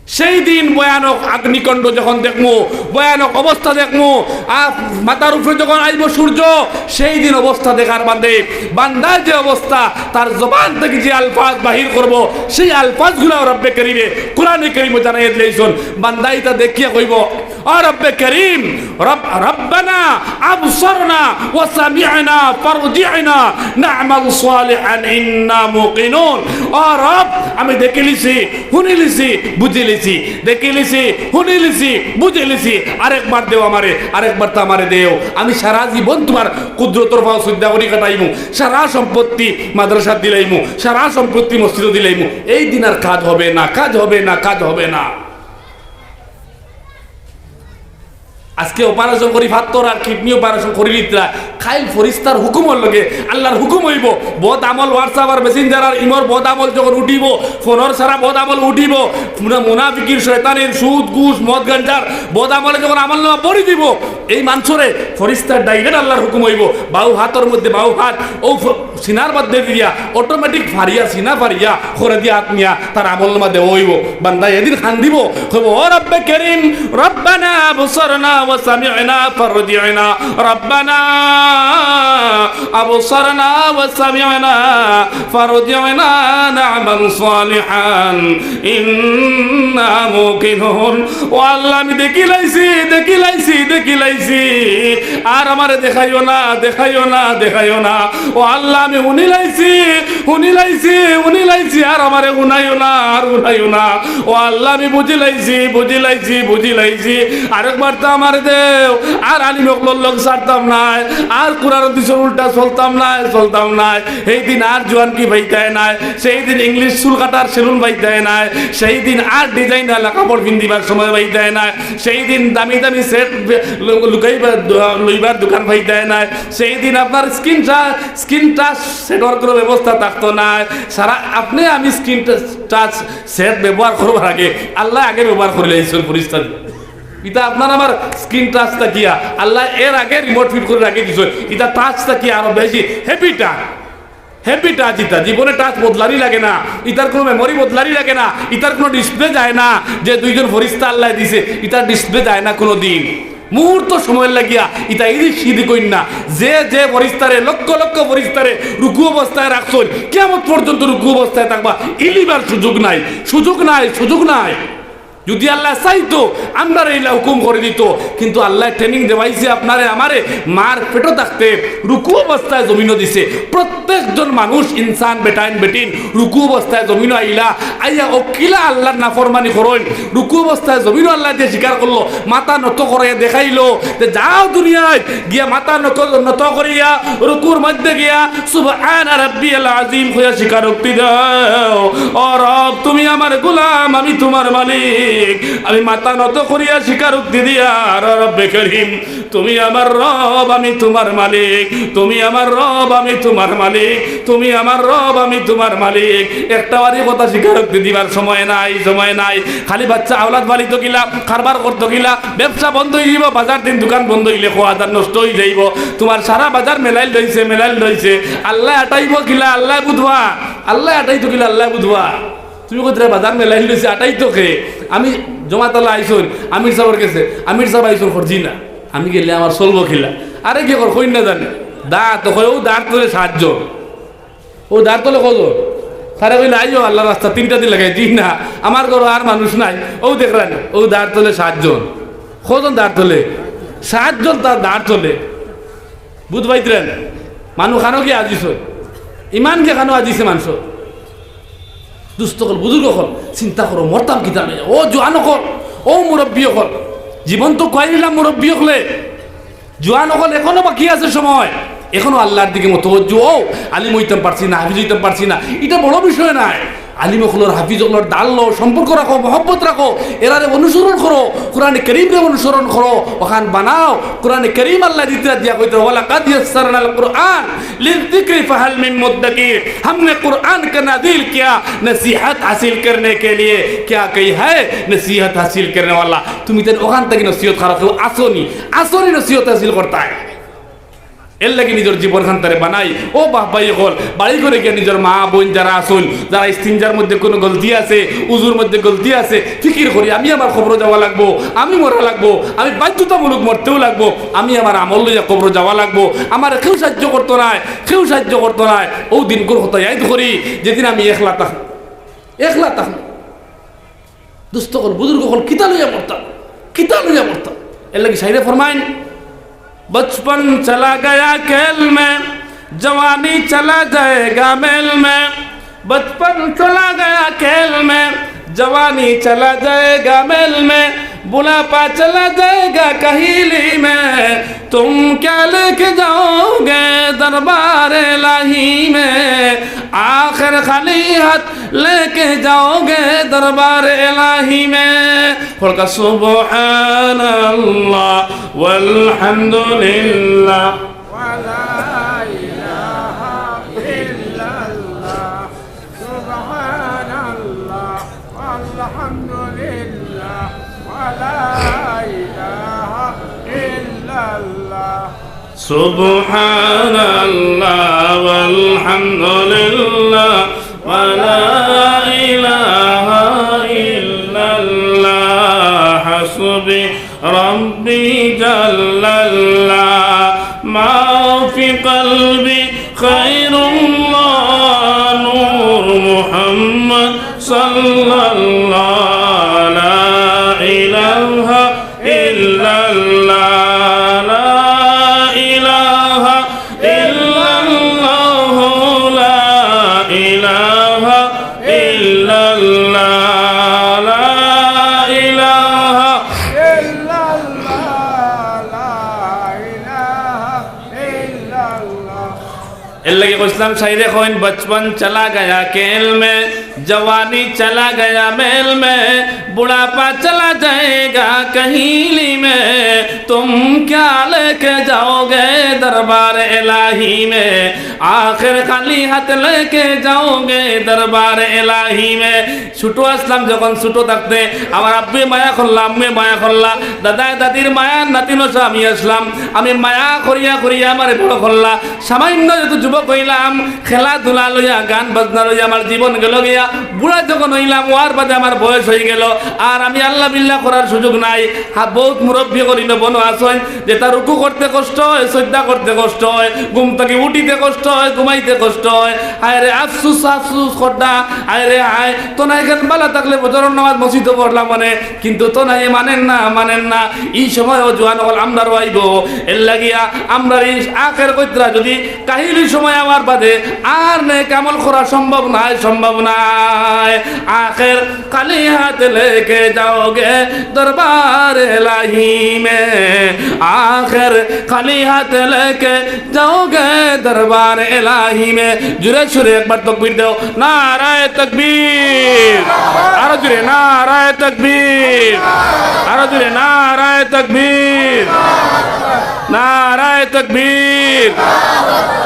সেই দিন ভয়ানক অগ্নিকাণ্ড যখন দেখমু, ভয়ানক অবস্থা দেখমু, আর মাথার উপরে যখন আইবো সূর্য, সেই দিন অবস্থা দেখার বাদে বান্দার যে অবস্থা, তার জবান থাকি যে আলফাজ বাহির করবো, সেই আলফাজগুলাও রব্বে করিমে কোরআনে করিমো জানাইয়া দিলাইছইন। বান্দা ইতা দেখিয়া কইবো, "ও রব্বে করিম, রব-, রব্বানা আবসারনা ওয়া সামি'না ফারজি'না না'মাল সালিহান ইন্না মুকিনুন।" ও রব, আমি দেখিলিছি, হুনিলিছি, বুঝিলিছি, দেখিলিছি, হুনিলিছি, বুঝিলিছি, আরেকবার দেও আমারে, আরেকবার তো আমারে দেও। আমি সারা জীবন তুমার কুদরতর পাও সইজদা করি কাটাইমু, সারা সম্পত্তি মাদ্রাসাত দিলাইমু, সারা সম্পত্তি মসজিদো দিলাইমু। এই দিন আর কাজ হবে না, কাজ হবে না, কাজ হবে না। আজকে অপারেশন করি, ফাত্তর আর কিডনি অপারেশন করিলিতরা, কাইল ফিরিস্তার হুকুমর লগে আল্লার হুকুম অইবো। বদ আমল, WhatsApp আর Messenger আর ইমোর বদ আমল যখন উঠিবো, ফোনর সারা বদ আমল উঠিবো, মুনা-, মুনাফিকির, শয়তানির, সুদ, ঘুষ, মদ, গাঞ্জার বদ আমলে যখন আমলনামা ভরি দিবো, এই মানষরে ফিরিস্তার direct আল্লার হুকুম অইবো, বাউ হাতর মধ্যে বাউ হাত, অউ ফ-, সিনার মধ্যে দিয়া automatic ফাড়িয়া, সিনা ফাড়িয়া, খরে দিয়া আত নিয়া তার আমলনামা দেওয়া অইবো। বান্দা এদিন কান্দিবো, কইবো, "ও রব্বে করিম, রব্বানা আবসারনা ওয়া সামি'না ফারজি'না, রব্বানা আবসারনা ওয়া সামি'না ফারজি'না না'মাল সালিহান ইন্না মুকিনুন।" ও আল্লাহ, আমি দেখিলাইছি, দেখিলাইছি, দেখিলাইছি, আর আমারে দেখাইও না, দেখাইও না, দেখাইও না। ও আল্লাহ, আমি হুনিলাইছি, হুনিলাইছি, হুনিলাইছি, আর আমারে হুনাইও না, আর হুনাইও না। ও আল্লাহ, আমি বুঝিলাইছি, বুঝিলাইছি, বুঝিলাইছি, আরেকবার তো আমারে দেও। আর আলিম অকলর লগ ছাড়তাম নায়, আর কোরআন হাদিসর উল্টা চলতাম নায়, চলতাম নায়। সেই দিন আর জোয়ানকি পাইতায় নায়, সেই দিন English চুল কাটার সেলুন পাইতায় নায়, সেই দিন আর design আলা কাপড় পিন্দিবার সময় পাইতায় নায়, সেই দিন দামি দামি set বে-, লু-, লুকাইবার দো-, লইবার দোকান পাইতায় নায়, সেই দিন আপনার screen টা-, screen touch set অর কোনো ব্যবস্থা থাকতো নায়। সারা আপনে আমি screen touch, touch set ব্যবহার করবার আগে আল্লায় আগে ব্যবহার করিলাইছইন ফিরিস্তা। ইতা আপনার আমার screen touch থাকিয়া আল্লায় এর আগে remote fit করি রাখি দিছইন। ইতা touch থাকিয়া আরো বেশি happy touch। Happy touch ইতা, জীবনে touch বদলানি লাগে না, ইতার কোনো memory বদলানি লাগে না, ইতার কোনো display যায় না। যে দুইজন ফিরিস্তা আল্লায় দিছে, ইতার display যায় না কোনো দিন। মুহূর্ত সময় লাগিয়া ইতা ইদিক সিদিক অইন না। যে যে ফিরিস্তারে, লক্ষ লক্ষ ফিরিস্তারে রুকু অবস্থায় রাখছইন, কিয়ামত পর্যন্ত রুকু অবস্থায় থাকবা, ইলিবার সুযোগ নাই, সুযোগ নাই, সুযোগ নাই। যদি আল্লায় চাইতো, আমরারে ইলা হুকুম করি দিতো, কিন্তু আল্লায় training দেওয়াইছে আপনারে আমারে, মার পেটো থাকতে রুকু অবস্থায় জমিনো দিছে। প্রত্যেকজন মানুষ, ইনসান, বেটাইন, বেটিন, রুকু অবস্থায় জমিনো আইলা, আইয়া অউ কিলা আল্লার নাফরমানি করইন, রুকু অবস্থায় জমিনো আল্লায় দিয়া স্বীকার করলো, মাথা নত করিয়া দেখাইলো যে যাও দুনিয়াত গিয়া মাথা নত, নত করিয়া রুকুর মধ্যে গিয়া সুবহানা রাব্বিয়াল আযীম কইয়া স্বীকারোক্তি দেও। ও রব, তুমি আমার গোলাম, আমি তুমার মালিক। আমি মাথা নত করিয়া স্বীকারোক্তি দিয়ার, ও রব্বে করিম, তুমি আমার রব, আমি তুমার মালিক। তুমি আমার রব, আমি তুমার মালিক। তুমি আমার রব, আমি তুমার মালিক। একটা বারি কথা স্বীকারোক্তি দিবার সময় নাই, সময় নাই। খালি বাচ্চা আওলাদ পালিতো কিলা, কারবার করতো কিলা, ব্যবসা বন্ধ অইযিবো, বাজার দিন দোকান বন্ধ অইলে খোয়া দান নষ্ট অইযাইবো। তুমার সারা বাজার মেলাইল রইছে, মেলাইল রইছে। আল্লায় আটাইবো কিলা, আল্লায় বুঝবা, আল্লায় আটাইতো কিলা, আল্লায় বুঝবা। তুমি কইতরায় বাজার মেলাইল রইছে, আটাইতো কে? আমি জমাতলা আইছইন, আমির সাবর গেছে, আমির সাব আইছইন, করজি না। আমি গেলে আমার চলবো কিলা? আরে কি কর, কইন না জানে। দা তো কয়, অউ দার তলে সাতজন। অউ দার তলে কয়জন? তারে কইলে, "আইও আল্লার রাস্তা, তিনটা দিন লাগাই।" জি না, আমার ঘরো আর মানুষ নাই। অউ দেখরা নি, অউ দার তলে সাতজন। কয়জন দার তলে? সাতজন তার দার তলে। বুঝ পাইতরা নি? মানুষ খানো কি আজিছে? ইমান কি খানো আজিছে মানুষ? দুস্ত অকল, বুজুর্গ অকল, চিন্তা করো, মরতাম কিতা লইয়া? ও জোয়ান অকল, ও মুরব্বি অকল, জীবন তো খুয়াই নিলাম মুরব্বি অকলে। জোয়ান অকল, এখনো বাকি আছে সময়, এখনো আল্লার দিকে মুতওয়াজ্জু অও। আলিম অইতাম পারছি না, হাফিজ অইতাম পারছি না, ইটা বড় বিষয় নায়। আলিম অকলর, হাফিজ অকলর ঢাল লও, সম্পর্ক রাখো, মহব্বত রাখো, এরারে অনুসরণ করো, কোরআনে করিমরে অনুসরণ করো, অখান বানাও। কোরআনে করিম আল্লায় দিতরা দিয়া কইতরা, "ওয়ালাকাদ ইয়াসসারনাল কুরআন লিযযিকরি ফাহাল মিন মুদ্দাকির।" हमने कुरान का नाजिल किया नसीहत हासिल करने के लिए, क्या कोई है नसीहत हासिल करने वाला? তুমি তাইন অখান থাকি নসিহত করো, কেউ আছো নি, আছো নি নসিহত হাসিল করতায়। এরলাগি নিজর জীবন খানতারে বানাই। ও বাপ ভাই অকল, বাড়ি ঘরে গিয়া নিজর মা বইন যারা আছইন, যারা ইস্তিনজার মধ্যে কুনু গলতি আছে, উজুর মধ্যে গলতি আছে, ফিকির করি, আমি আমার কবরো যাওয়া লাগবো, আমি মরা লাগবো, আমি বাধ্যতামূলক মরতেও লাগবো, আমি আমার আমল লইয়া কবরো যাওয়া লাগবো, আমারে কেউ সাহায্য করতো নায়, কেউ সাহায্য করতো নায়। অউ দিনকুর কথা ইয়াদ করি, যেদিন আমি একলা থাকমু, একলা থাকমু। দোস্ত অকল, বুজুর্গ অকল, কিতা লইয়া মরতাম, কিতা লইয়া মরতাম। এরলাগি শায়রে ফরমাইন, "बचपन चला गया खेल में, जवानी चला जाएगा मेल में। बचपन चला गया खेल में, जवानी चला जाएगा मेल में। बुढ़ापा चला जाएगा कहीली में। तुम क्या लेके जाओगे दरबार इलाही में? आखिर खाली हाथ लेके जाओगे दरबार इलाही में।" পড়কা, সুবহানাল্লাহ ওয়ালহামদুলিল্লাহ। ولا إله إلا الله. سبحان الله والحمد لله ولا إله إلا الله. سبحان الله والحمد لله ولا إله إلا الله. حسبي ربي جل الله، ما في قلبي خير الله، نور محمد صلى الله. لا إله إلا الله، لا إله إلا الله، لا إله إلا الله، لا إله إلا الله، لا إله إلا الله. এরলাগি কইছলাম, শায়রে কইন, "बचपन चला गया खेल में, जवानी चला गया मेल में, बुढ़ापा चला जाएगा कहीली में, तुम क्या लेके जाओगे दरबार इलाही में, आखिर खाली हाथ लेके जाओगे दरबार इलाही में।" ছোট আছলাম যখন, ছোট থাকতে আমার আব্বুয়ে মায়া করলা, আম্মুয়ে মায়া করলা, দাদায় দাদির মায়ার নাতি নশা আমি আছলাম। আমি মায়া করিয়া করিয়া আমারে বড় করলা। সামান্য যেহেতু যুবক অইলাম, খেলাধুলা লইয়া, গান বাজনা লইয়া আমার জীবন গেল গিয়া। বুড়া যখন অইলাম, অওয়ার বাদে আমার বয়স অইগেলো, আর আমি আল্লাহ বিল্লাহ করার সুযোগ নাই। হ্যাঁ, বউত মুরব্বি করি নবনো আছইন, যেটা রুকু করতে কষ্ট অয়, সইজদা করতে কষ্ট অয়, ঘুম থাকি উঠিতে কষ্ট অয়, ঘুমাইতে কষ্ট অয়। হায়রে আফসুস, আফসুস কররা, হায়রে হায়। তো না, এখান বালা থাকলে ফজরর নামাজ মসজিদো পড়লাম মানে, কিন্তু তো না, এ মানেন না, মানেন না। ই সময় ও জোয়ান অকল আমরারও আইবো। এরলাগিয়া আমরার ই আখের কইতরা যদি কাহিলি সময় অওয়ার বাদে আর নেক আমল করা সম্ভব নায়, সম্ভব নায়। আখের খালি হাত লেকে যাওগে দরবার এলাহি মে, আখের খালি হাত লেকে যাওগে দরবার এলাহি মে। জুরে সুরে একবার তকবীর দেও, নারায়ে তকবীর। আরো জুরে, নারায়ে তকবীর। আরো জুরে, নারায়ে তকবীর। নারায়ে তকবীর।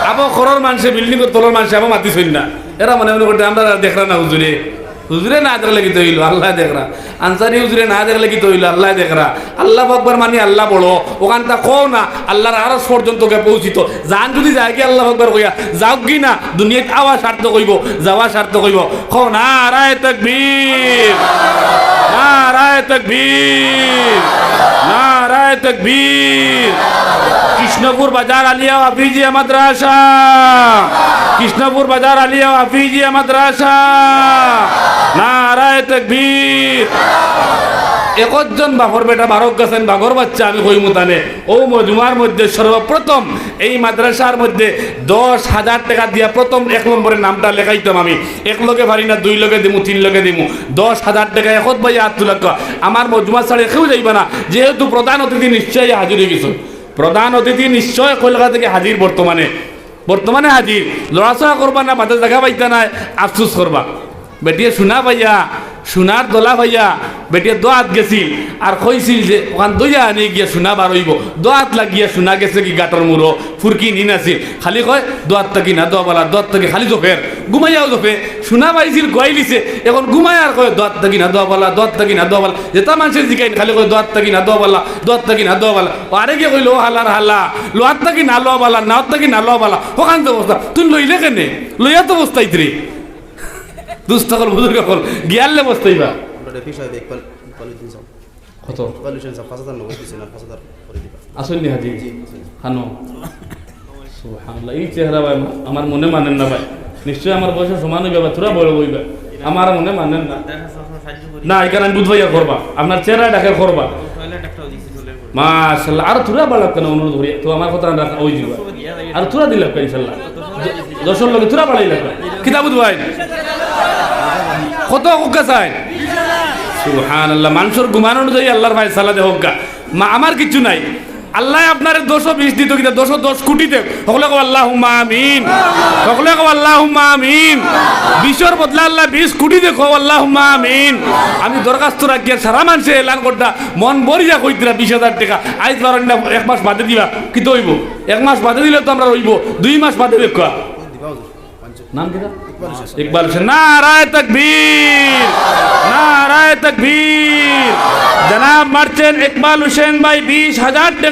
আবো খরর মানষে, বিল্ডিংর তলর মানষে আবো মাতিছইন না। এরা মনে মনে করতে, "আমরা দেখরা না হুজুরে, হুজুরে না দেখলে কিতা অইলো, আল্লায় দেখরা। আনসারি হুজুরে না দেখলে কিতা অইলো, আল্লায় দেখরা।" আল্লাহু আকবার মানি আল্লাহ বড়, অখানতা কও না, আল্লাহর আরশ পর্যন্ত গিয়া পৌঁছিত। জান যদি যায়গি আল্লাহু আকবার কইয়া, যাউকগি না, দুনিয়াত আওয়া সার্থক অইবো, যাওয়া সার্থক অইবো। কও, নারায়ে তকবীর, নারায়ে তকবীর, নারায়ে তকবীর। কৃষ্ণপুর বাজার আলিয়া হাফিজিয়া মাদ্রাসা, কৃষ্ণপুর বাজার আলিয়া হাফিজিয়া মাদ্রাসা, নারায়ে তকবীর। একজন বাপর বেটা বারো গেছইন, বাঘর বাচ্চা আমি কইমু তানে। অউ মজমার মধ্যে সর্বপ্রথম এই মাদ্রাসার মধ্যে দশ হাজার টেকা দিয়া প্রথম এক নম্বরে নামটা লেখাইতাম আমি। এক লগে পারি না, দুই লগে দিমু, তিন লগে দিমু। দশ হাজার টেকা একত ভাই আত তুলাক্কা। আমার মজমা ছাড়ি কেউ যাইবা না, যেহেতু প্রধান অতিথি নিশ্চয়ই হাজির অইগেছইন। প্রধান অতিথি নিশ্চয় কলকাতা থাকি হাজির বর্তমানে। বর্তমানে হাজির। লড়াচড়া করবা না, বাদে জাগা পাইতা নায়, আফসোস করবা। বেটিয়ে সোনা পাইয়া, সোনার দলা পাইয়া, বেটিয়ে দোয়াত গেছিল। আর কইছিল যে, "ওখান দইয়া আনি গিয়া সোনা বার অইবো।" দোয়াত লাগিয়া সোনা গেছে কি গাটর মুড়ো, ফুরকি নিন আছিল। খালি কয়, "দোয়াত থাকি না দোয়া বালা, দোয়াত থাকি খালি জফের।" ঘুমাইয়াও জফে, সোনা পাইছিল, গুয়াইলিছে। এখন ঘুমায় আর কয়, "দোয়াত থাকি না দোয়া বালা, দোয়াত থাকি না দোয়া বালা।" যেতা মানষে জিকাইন, খালি কয়, "দোয়াত থাকি না দোয়া বালা, দোয়াত থাকি না দোয়া বালা।" ও আরে গিয়ে কইলো, "ও হালার হালা, লোয়াত থাকি না লোয়া বালা, নাওত থাকি না লোয়া বালা।" ওখান তো অবস্থা, তুই লইলে কেনে? লইয়া তো অবস্থাইত রে। দুস্ত অকল, বুজুর্গ অকল, গিয়ারলে অবস্থাইবা। আমরা রেফি সাহেব ইকবাল, ইকবাল উদ্দিন সাহেব। কত? ইকবাল হোসেন সাহেব, পাঁচ হাজার নগদ দিছেন, আর পাঁচ হাজার করে দিবা। আসল নি হাজি? জি, জি। খানো। সুবহানাল্লাহ, এই চেহারা ভাই, আমার মনে মানেন না ভাই। নিশ্চয় আমার বয়সের সমান অইবা বা থুড়া বড় অইবা। আমার মনে মানেন না। না, এখানে আমি বুঝবাই আর করবা। আপনার চেহারা ডাকে করবা। মাশাআল্লাহ, আর থুড়া বাড়াক কেনে অনুরোধ করি, তো আমার কথা রাখা অই যিবা। আর থুড়া দিলাক ইনশাআল্লাহ। দ-, দশর লগে থুড়া বাড়াই লাগবে। কিতা বুঝবাই? কত হুক্কা চাই? সুবহানাল্লাহ, মানষর গুমান অনুযায়ী আল্লাহর ফয়সালা দে হুক্কা। মা, আমার কিচ্ছু নাই। আল্লায় আপনারে দশো বিশ দিতো কিতা, দশো দশ কোটি দেউক। হকলে কও আল্লাহুম্মা আমিন। হকলে কও আল্লাহুম্মা আমিন। বিশর বদলা আল্লায় বিশ কোটি দেউক, কও আল্লাহুম্মা আমিন। আমি দরখাস্ত রাখিয়ার সারা মানষে এলান করতা, মন ভরিয়া কইতরা বিশ হাজার টেকা। আইজ পারইন না, এক মাস বাদে দিবা। কিতা অইবো? এক মাস বাদে দিলে তো আমরার অইবো, দুই মাস বাদে দেউক্কা। নাম কিতা? ইকবাল হোসেন। নারায়ে তাকবীর, নারায়ে তাকবীর। জনাব মারছেন ইকবাল হোসেন ভাই বিশ হাজার টেকা।